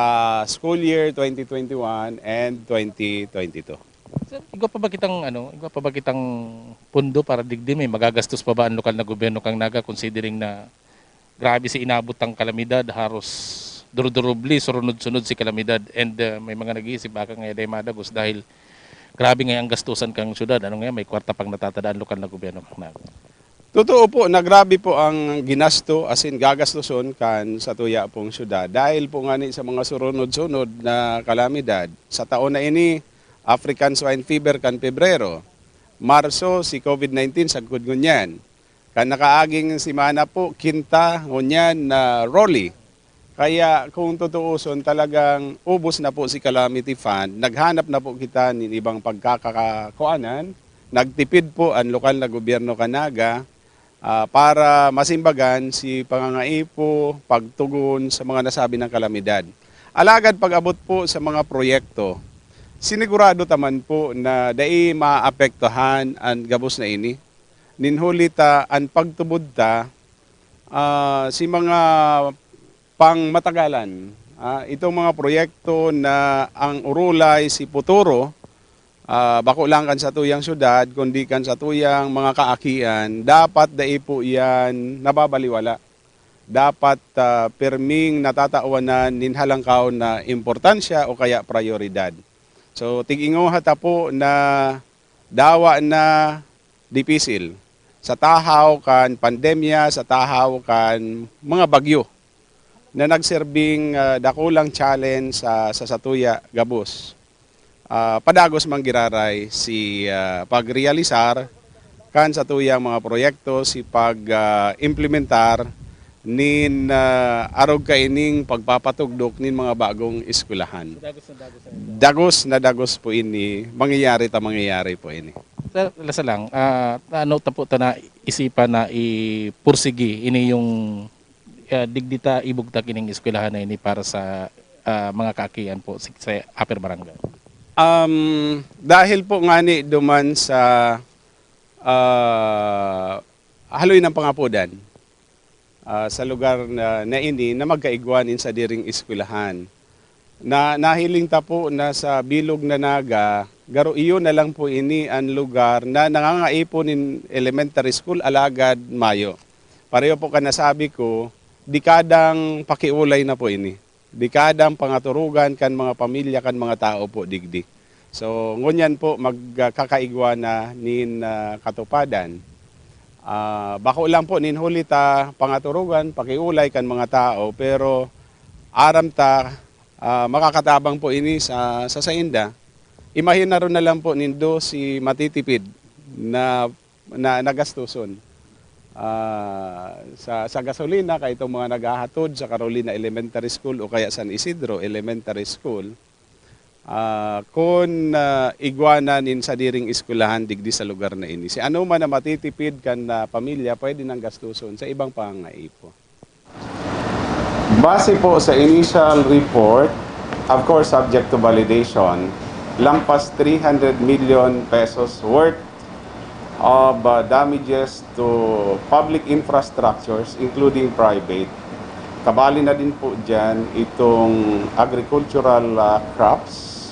school year twenty twenty-one and twenty twenty-two. Sir, igwa pa ba kitang, ano, igwa pa ba kitang pundo para digdi, may magagastos pa ba ang lokal na gobyerno kang Naga, considering na grabe si inabot ang kalamidad, haros durudurubli, surunod-sunod si kalamidad, and uh, may mga nag-iisip baka nga yaday madagos dahil grabe nga ang gastusan kang syudad. Ano nga, may kwarta pang natatadaan lokal na gobyerno kang Naga. Totoo po na grabe po ang ginasto, asin gagastoson kan sa tuya pong syudad dahil po ngani sa mga surunod-sunod na kalamidad. Sa taon na ini, African Swine Fever kan Pebrero, Marso, si COVID nineteen sagkod ngunyan. Kan nakaaging semana po, Kinta, ngunyan na Rolly. Kaya kung tutuuson, talagang ubos na po si Calamity Fund. Naghanap na po kita nin ibang pagkakakuanan. Nagtipid po ang lokal na gobyerno kan Naga ah, para masimbagan si pangangaipo, pagtugon sa mga nasabi ng kalamidad. Alagad pag-abot po sa mga proyekto, sinigurado ta man po na dai maapektuhan an gabos na ini. Nin huli ta an pagtubod ta ah, si mga pangmatagalan, ah, itong mga proyekto na ang urulay si Futuro, ah, bako lang kan satuyang syudad, kundi kan satuyang mga kaakian, dapat dai po yan nababaliwala. Dapat ah, pirming natatawanan nin halangkaw na importansya o kaya prayoridad. So, tig-ingoha ta po na dawa na dipisil sa tahaw kan pandemya, sa tahaw kan mga bagyo na nagserbing ah, dakulang challenge sa, sa satuya gabos. Ah, padagos man giraray si ah, pagrealisar kan satuyang mga proyekto, si pag ah, implementar nin, ah, arog kaining pagpapatugdok nin mga bagong eskwelahan. Dagos na dagos ang Dagos na dagos po ini, mangyayari ta mangyayari po ini. Sir, lasa lang, ah, ano ta po ta na isipan na ipursigi ini yung, ah, digdi ta ibugtak ining eskwelahan na ini para sa, ah, mga kaakian po si, sa Upper Barangay? Um, dahil po ngani duman sa, ah, haloy ng pangapodan, ah, sa lugar na, na ini na magkaigwa nin sadiring eskwelahan. Na, nahiling ta po na sa bilog na Naga, garo iyo na lang po ini an lugar na nangangaipon nin elementary school, alagad mayo. Pareho po kan nasabi ko, dekadang pakiulay na po ini. Dekadang pangaturugan kan mga pamilya, kan mga tao po digdi. So, ngunyan po, magkakaigwa na nin, ah, katupadan. Ah, bako lang po nin huli ta pangaturugan, pakiulay kan mga tao, pero aram ta, ah, makakatabang po ini sa, sa sainda. Imahinaro na lang po nindo si matitipid na, na, na gastuson. Ah, sa, sa gasolina, kay itong mga naghahatod sa Carolina Elementary School o kaya San Isidro Elementary School, ah, kun, ah, igwa na nin sadiring eskwelahan digdi sa lugar na ini, si anoman na matitipid kan, ah, pamilya, pwede nang gastuson sa ibang pangangaipo. Base po sa initial report, of course, subject to validation, lampas three hundred million pesos worth of, uh, damages to public infrastructures, including private. Kabali na din po dyan itong agricultural, uh, crops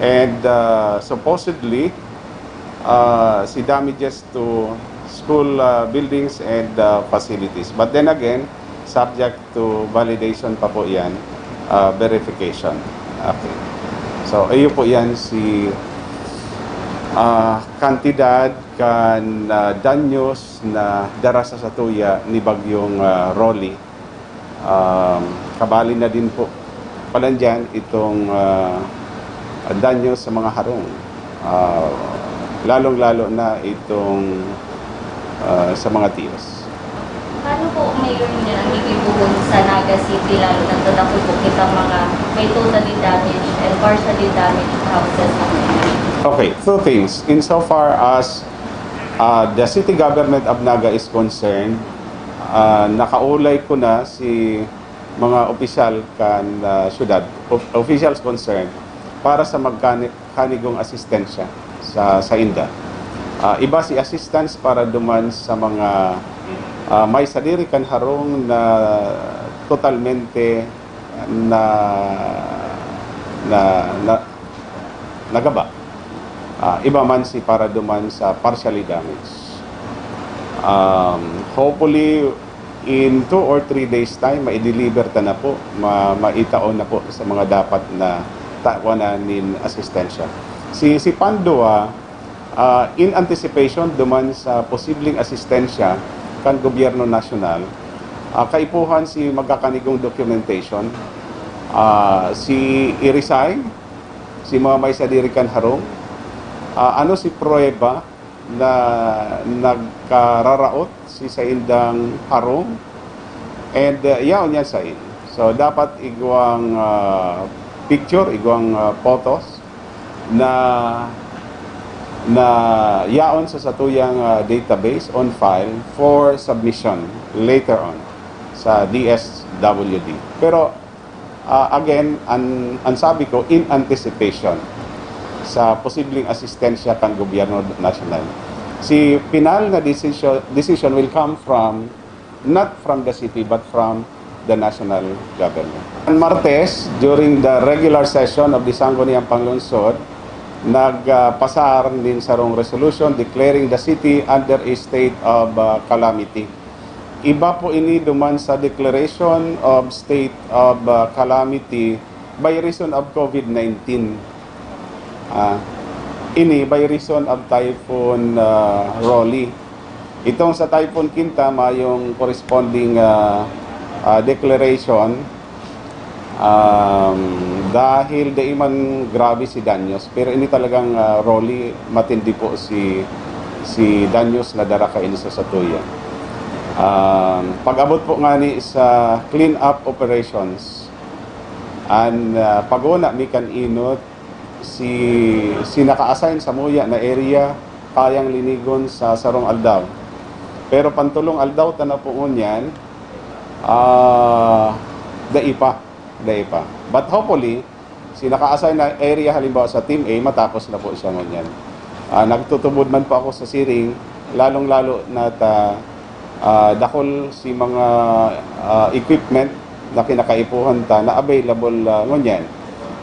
and, uh, supposedly, uh, si damages to school, uh, buildings and, uh, facilities. But then again, subject to validation pa po yan, uh, verification. Okay. So, iyo po yan si, ah, kantidad kan, ah, danyos na dara sa satuya ni Bagyong, ah, Rolly. Um, kabali na din po pala dyan itong, ah, danyos sa mga harong. Ah, lalong-lalo na itong, ah, sa mga tios. Paano po, Mayor, niya ang ikibuhon sa Naga City, lalo na sa dakul po kitang mga may totally damaged and partially damaged houses? Okay, two things. Insofar as, ah, the city government of Naga is concerned, ah, nakaulay ko na si mga opisyal kan, ah, syudad, of-, officials concerned para sa magkani-, kanigong asistensya sa, sa inda. Ah, iba si assistance para duman sa mga, ah, may sadiri kan harong na totalmente na, na, na, nagaba. Ah, iba man si para duman sa partially damaged. Um, hopefully, in two or three days time, maideliver ta na po, ma-, maitao na po sa mga dapat na tawanan nin asistensya. Si, si Pandua, ah, in anticipation duman sa posibleng asistensya kan gobyerno nasyonal, ah, kaipuhan si magkakanigong documentation, ah, si i-resign, si mga may sadiri kan harong, ah, ano si prueba na nagkararaot si saindang harong, and, uh, yaon yan sa in. So, dapat igwang, uh, picture, igwang, uh, photos na, na yaon sa satuyang, uh, database on file for submission later on sa D S W D. Pero, uh, again, an, an sabi ko, in anticipation sa posibleng asistensya kan gobyerno nasyonal. Si final na decision, decision will come from, not from the city, but from the national government. On Martes, during the regular session of the Sangguniang Panglungsod, nagpasar nin sarong resolution declaring the city under a state of, uh, calamity. Iba po ini duman sa declaration of state of, uh, calamity by reason of COVID nineteen. Ah, ini by reason of Typhoon, ah, Rolly. Itong sa Typhoon Kinta, mayong corresponding, ah, ah, declaration, um, dahil dai man grabe si danyos, pero ini talagang, ah, Rolly, matindi po si, si danyos na dara kaini sa satuya. Ah, pag-abot po ngani sa clean-up operations, an, ah, pag-una mi kan enot, si, si naka-assign samuya na area, kayang linigon sa sarong aldaw. Pero pantolong aldaw ta na po ngunyan, ah, dai pa, dai pa. But hopefully, si naka-assign na area, halimbawa sa Team A, matapos na po siya ngunyan. Ah, nagtutubod man po ako sa siring, lalong-lalo na ta, ah, dakul si mga, ah, equipment na kinakaipuhan ta na available, ah, ngunyan.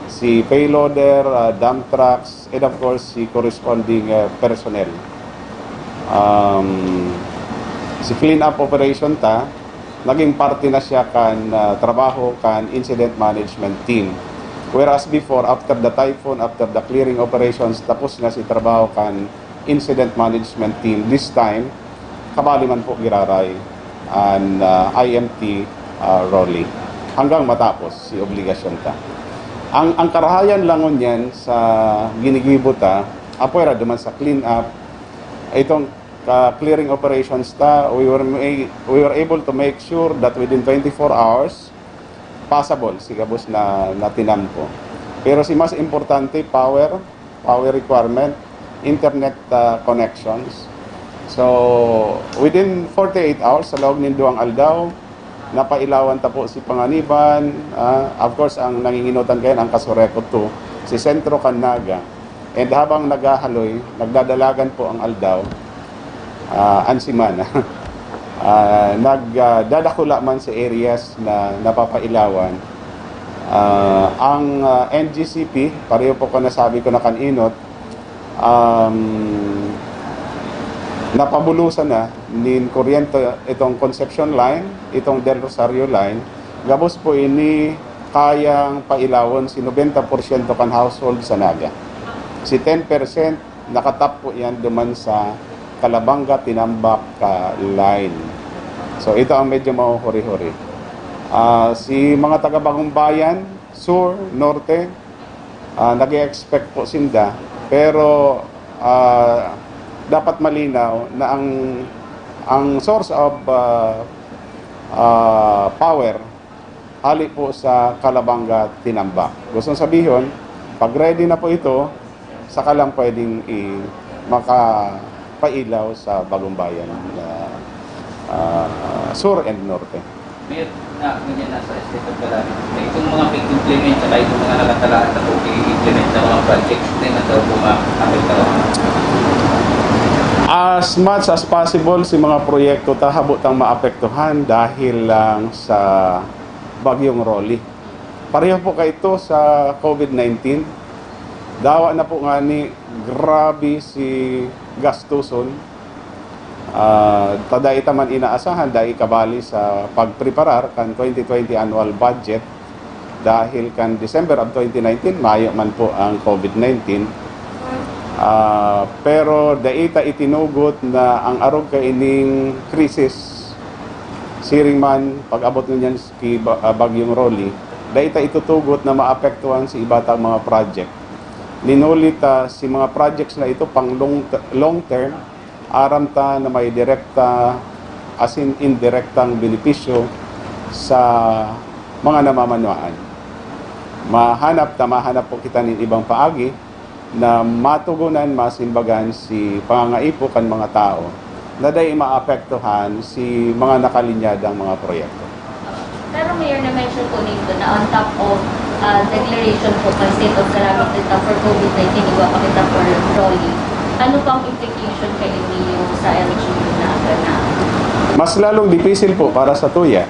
Si payloader, ah, dump trucks, and of course, si corresponding, ah, personnel. Um, si clean-up operation ta, naging parte na siya kan, ah, trabaho kan incident management team. Whereas before, after the typhoon, after the clearing operations, tapos na si trabaho kan incident management team. This time, kabali man po giraray an, ah, I M T, ah, Rolly. Hanggang matapos si obligasyon ta. Ang, ang karahayan lang ngunyan sa ginigibo ta, apwera duman sa clean up, itong, ah, clearing operations ta, we were ma-, we were able to make sure that within twenty-four hours, passable si gabos na, na tinampo. Pero si mas importante, power, power requirement, internet, ah, connections. So, within forty-eight hours, sa laog nin duwang aldaw, napailawan ta po si Panganiban. Ah, of course, ang nanginginotan kayan, ang Casureco two, si Centro kan Naga. And habang naghahaloy, nagdadalagan po ang aldaw, ah, an semana. Ah, nag, ah, dadakula man sa areas na napapailawan. Ah, ang, ah, N G C P, pareho po ko nasabi ko na kan enot, um, napabulusan na nin kuryente itong Concepcion Line, itong Del Rosario Line. Gabos po ini kayang pailawon si nobenta porsyento kan household sa Naga. Si ten percent nakatap po yan duman sa Calabanga, Tinambac, ah, line. So, ito ang medyo mahuhuri-huri. Ah, si mga taga Bagong Bayan, Sur, Norte, ah, nag-e-expect po sinda. Pero, ah, dapat malinaw na ang, ang source of, ah, ah, power hali po sa Calabanga, Tinambac. Gustong sabihon, pag ready na po ito, saka lang pwedeng i-, makapailaw sa Bagong Bayan na, ah, Sur and Norte. Mayor, na, ngunyan nasa state of calamity. Itong mga pag-implement, saka itong mga nakatalaan na po i-implement na mga projects, hindi man daw po maapektuhan. As much as possible, si mga proyekto ta, habo tang maapektuhan dahil lang sa Bagyong Rolly. Pareho po kaito sa COVID nineteen. Dawa na po ngani, grabe si gastuson. Ah, ta dai ta man inaasahan, dai kabali sa pagpreparar kan twenty twenty annual budget. Dahil kan December of twenty nineteen, mayo man po ang COVID nineteen. Ah, pero dai ta itinugot na ang arog kaining krisis, siring man pag-abot ngunyan ki Ba-, ah, Bagyong Rolly, dai ta itutugot na maapektuhan si iba tang mga project. Linuli ta si mga projects na ito pang long, long term, aram ta na may direkta asin indirektang benepisyo sa mga namamanwaan. Mahanap ta, mahanap po kita nin ibang paagi na matugunan, masimbagan si pangangaipo kan mga tawo na dai maapektuhan si mga nakalinyadang mga proyekto. Pero Mayor, na-mention po ninyo na on top of, ah, declaration po kan state of calamity ta for COVID nineteen, iba pa kita for Rolly. Ano pang implication kayo niyo sa L G U na gana? Mas lalong dipisil po para sa tuya.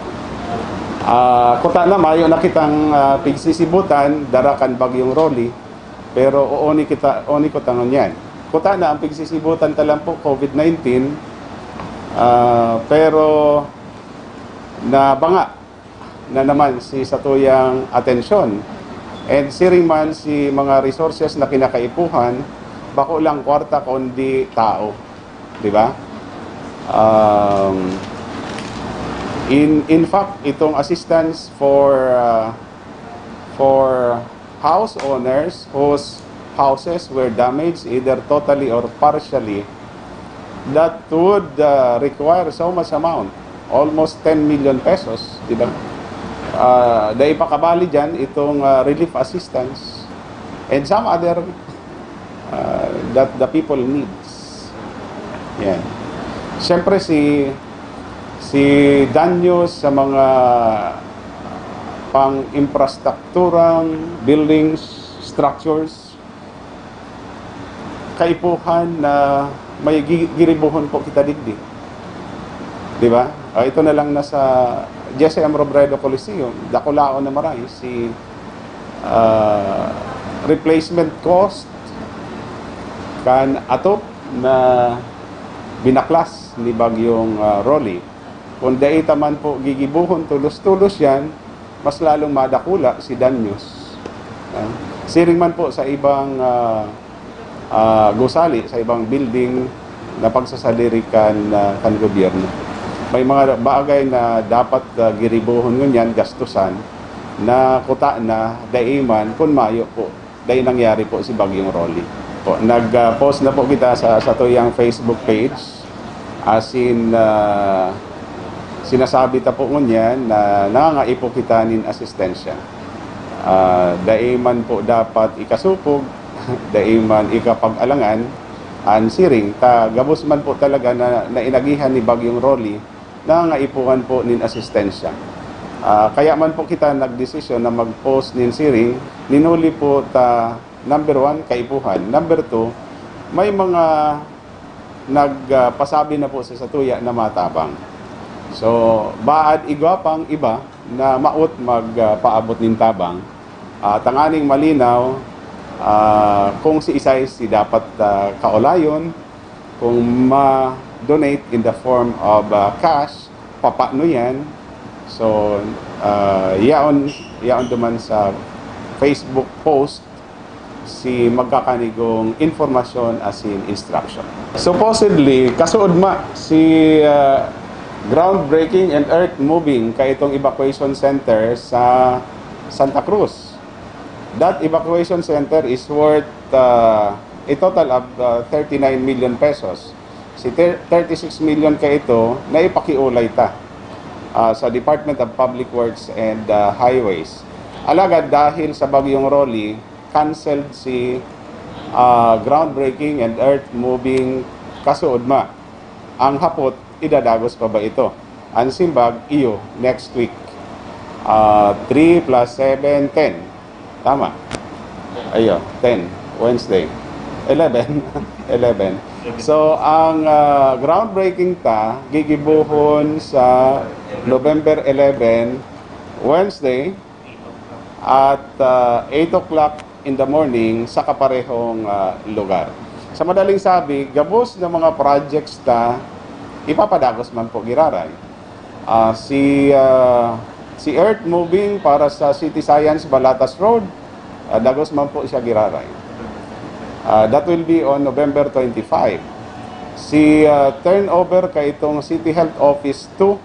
Ah, kuta na, mayo na kitang, ah, pigsisibutan, dara kan Bagyong Rolly, pero ooni kita, oni ko tangon yan. Kuta na, ang pigsisibutan ta lang po, COVID nineteen, ah, pero nabanga na naman si satuyang atensyon. And siring man si mga resources na kinakaipuhan, bako lang kwarta kundi tao. Di ba? Um, in, in fact, itong assistance for, uh, for house owners whose houses were damaged either totally or partially, that would, uh, require so much amount. almost ten million pesos, di ba? Ah, dai pa kabali dyan itong, ah, relief assistance and some other, ah, that the people needs. Yan. Siyempre, si, si danyos sa mga pang-infrastrukturang buildings, structures, kaipuhan na may gi-, giribuhon po kita digdi. Di ba? Ah, ito na lang nasa Jesse M. Robredo Coliseum, dakulaon na maray si, ah, replacement cost kan atop na binaklas ni Bagyong, ah, Rolly. Kung dai ta man po gigibuhon tulos-tulos yan, mas lalong madakula si danyos. Ah, siring man po sa ibang, ah, ah, gusali, sa ibang building na pagsasadiri kan, ah, kan gobyerno. May mga bagay na dapat, ah, giribohon ngunyan, gastusan, na kuta na, dai man, kun mayo po, dai nangyari po si Bagyong Rolly. Po, nag-post na po kita sa, sa tuyang Facebook page. Asin, ah, sinasabi ta po ngunyan na nangangaipo kita nin asistensya. Ah, dai man po dapat ikasupog, dai man ikapag-alangan an siring, ta gabos man po talaga na, na inagihan ni Bagyong Rolly, nangangaipuhan po nin asistensya. Ah, kaya man po kita nagdesisyon na mag-post nin siring, nin huli po ta, number one, kaipuhan. Number two, may mga nagpasabi na po sa satuya na matabang. So, baad igwa pang iba na maot magpaabot nin tabang. Ah, tanganing malinaw, ah, kung siisay si dapat, ah, kaolayon, kung ma-donate in the form of, ah, cash, papano yan. So, ah, yaon, yaon duman sa Facebook post si magkakanigong informasyon asin instruction. Supposedly, kasuodma si, ah, groundbreaking and earth moving kaitong evacuation center sa Santa Cruz. That evacuation center is worth, ah, a total of, ah, thirty-nine million pesos. Si thir-, thirty-six million kaito na ipakiulay ta, ah, sa Department of Public Works and, ah, Highways. Alagad dahil sa Bagyong Rolly, canceled si, ah, groundbreaking and earth moving kasuodma. Ang hapot, idadagos pa ba ito? An simbag, iyo, next week. Ah, three plus seven, ten. Tama. Ayo, ten. Wednesday. Eleven. Eleven. So, ang, ah, groundbreaking ta, gigibohon sa November eleven, Wednesday, at, ah, eight o'clock in the morning sa kaparehong, ah, lugar. Sa madaling sabi, gabos na mga projects ta ipapadagos man po giraray. Ah, si, ah, si earth moving para sa City Science Balatas Road, ah, dagos man po siya giraray. Ah, that will be on November twenty-five. Si, ah, turnover kaitong City Health Office two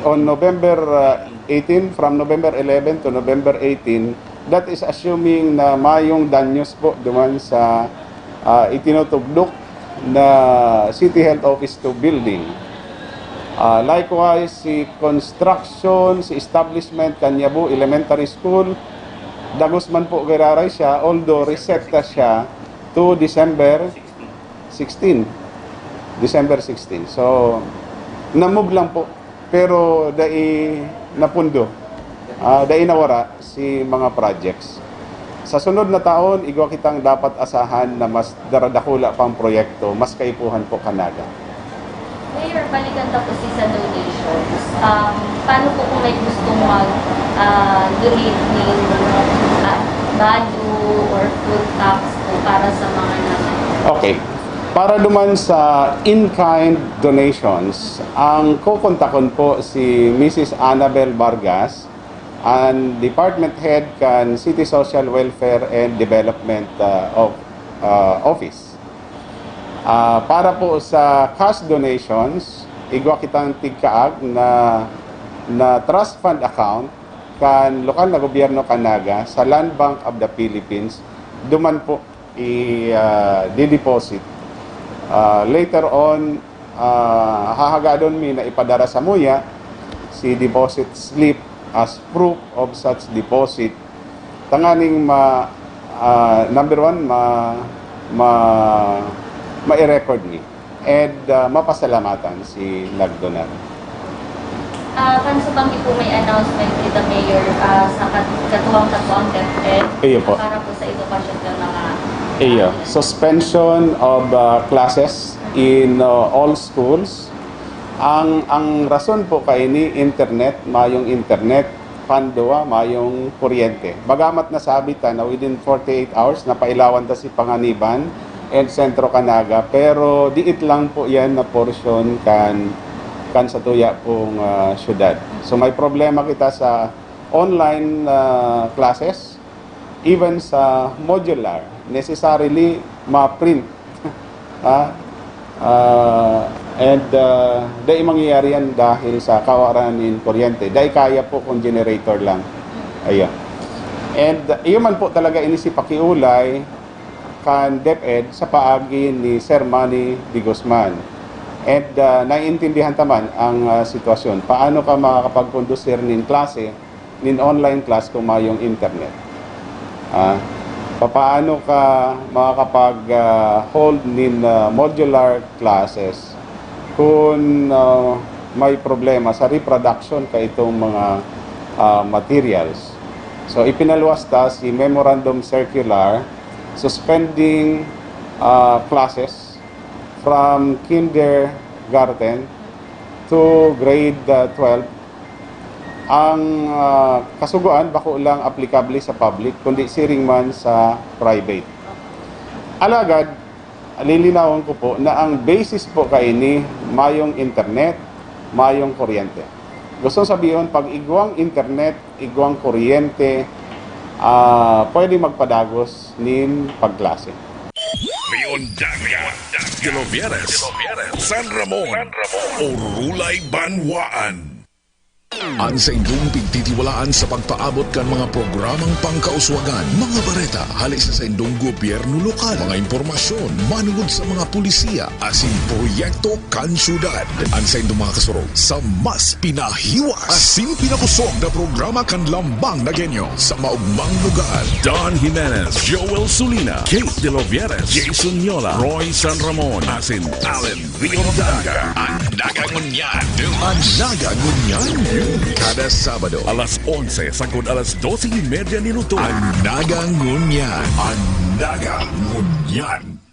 on November, ah, eighteen, from November eleven to November eighteen, that is assuming na mayong danyos po duman sa, ah, itinutugdok na City Health Office two building. Ah, likewise, si construction, si establishment kan Yabo Elementary School, dagos man po giraray siya, although reset ta siya to December sixteen. December sixteen. So, na-move lang po. Pero dai napundo, ah, dai nawara si mga projects. Sa sunod na taon, igwa kitang dapat asahan na mas daradakula pang proyekto, mas kaipuhan po kan Naga. Mayor, balikan ta po si sa donations. Um, paano po kung may gustong mag, ah, donate nin, ah, balu or food packs po para sa mga Naga? Okay. Para duman sa in-kind donations, ang kokontakon po si Missus Annabel Vargas, ang department head kan City Social Welfare and Development, ah, of, ah, Office. Ah, para po sa cash donations, igwa kitang tigkaag na, na trust fund account kan lokal na gobyerno kan Naga sa Land Bank of the Philippines. Duman po i, ah, dideposit. Ah, later on, Ah, hahagadon mi na ipadara samuya si deposit slip as proof of such deposit, tanganing ma-, ah, number one, ma-, ma-, ma-record mi. And, ah, mapasalamatan si nagdonar. Ah, kan sa banggi po may announcement with the mayor, ah, sa kat-, katuwang-katuwang DepEd Iyo po. Para po sa edukasyon ng mga Iyo. Suspension of, ah, classes in, ah, all schools. Ang, ang rason po kaini, internet, mayong internet, panduwa, mayong kuryente. Bagamat nasabi ta na within forty-eight hours, napailawan ta si Panganiban and Centro Canaga, pero diit lang po yan na portion kan, kan sa tuya pong, ah, syudad. So may problema kita sa online, ah, classes, even sa modular, necessarily ma-print. Ha? Ah, and, ah, dai mangyayari yan dahil sa kawaran nin kuryente. Dai kaya po kung generator lang. Ayun. And, ah, iyo man po talaga ini si pakiulay kan DepEd sa paagi ni Sir Manny de Guzman. And, ah, naiintindihan ta man ang, ah, sitwasyon. Paano ka makakapagkondusir nin klase, nin online class kung mayong internet? Ah, papaano ka makakapag, ah, hold nin, ah, modular classes kung, ah, may problema sa reproduction ka itong mga, ah, materials? So, ipinaluwas ta si Memorandum Circular suspending, ah, classes from kindergarten to grade, ah, twelve. Ang, ah, kasugoan bako lang aplikable sa public, kundi siring man sa private. Alagad, lilinawon ko po na ang basis po kaini, mayong internet, mayong kuryente. Gustong sabihon, pag igwang internet, igwang kuryente, ah, pwede magpadagos nin pagklase. Leon Daga, De Los Fieres, San Ramon, Orulay, Banwaan. An saindong pigtitiwalaan sa pagpaabot kan mga programang pangkauswagan, mga bareta hale sa saindong gobyerno lokal, mga impormasyon manungod sa mga pulisiya asin proyekto kan syudad. An saindong mga kasurog sa mas pinahiwas asin pinakosog na programa kan Lambang na Genyo sa maugmang lugar. Don Jimenez, Joel Sulina, Kate De Los Fieres, Jason Yola, Roy San Ramon, asin Allen Rio Daga. An Daga Ngunyan. An Daga Ngunyan. Kada Sabado, alas onse sagkod alas dose y media nin utog. An Daga Ngunyan. An Daga Ngunyan.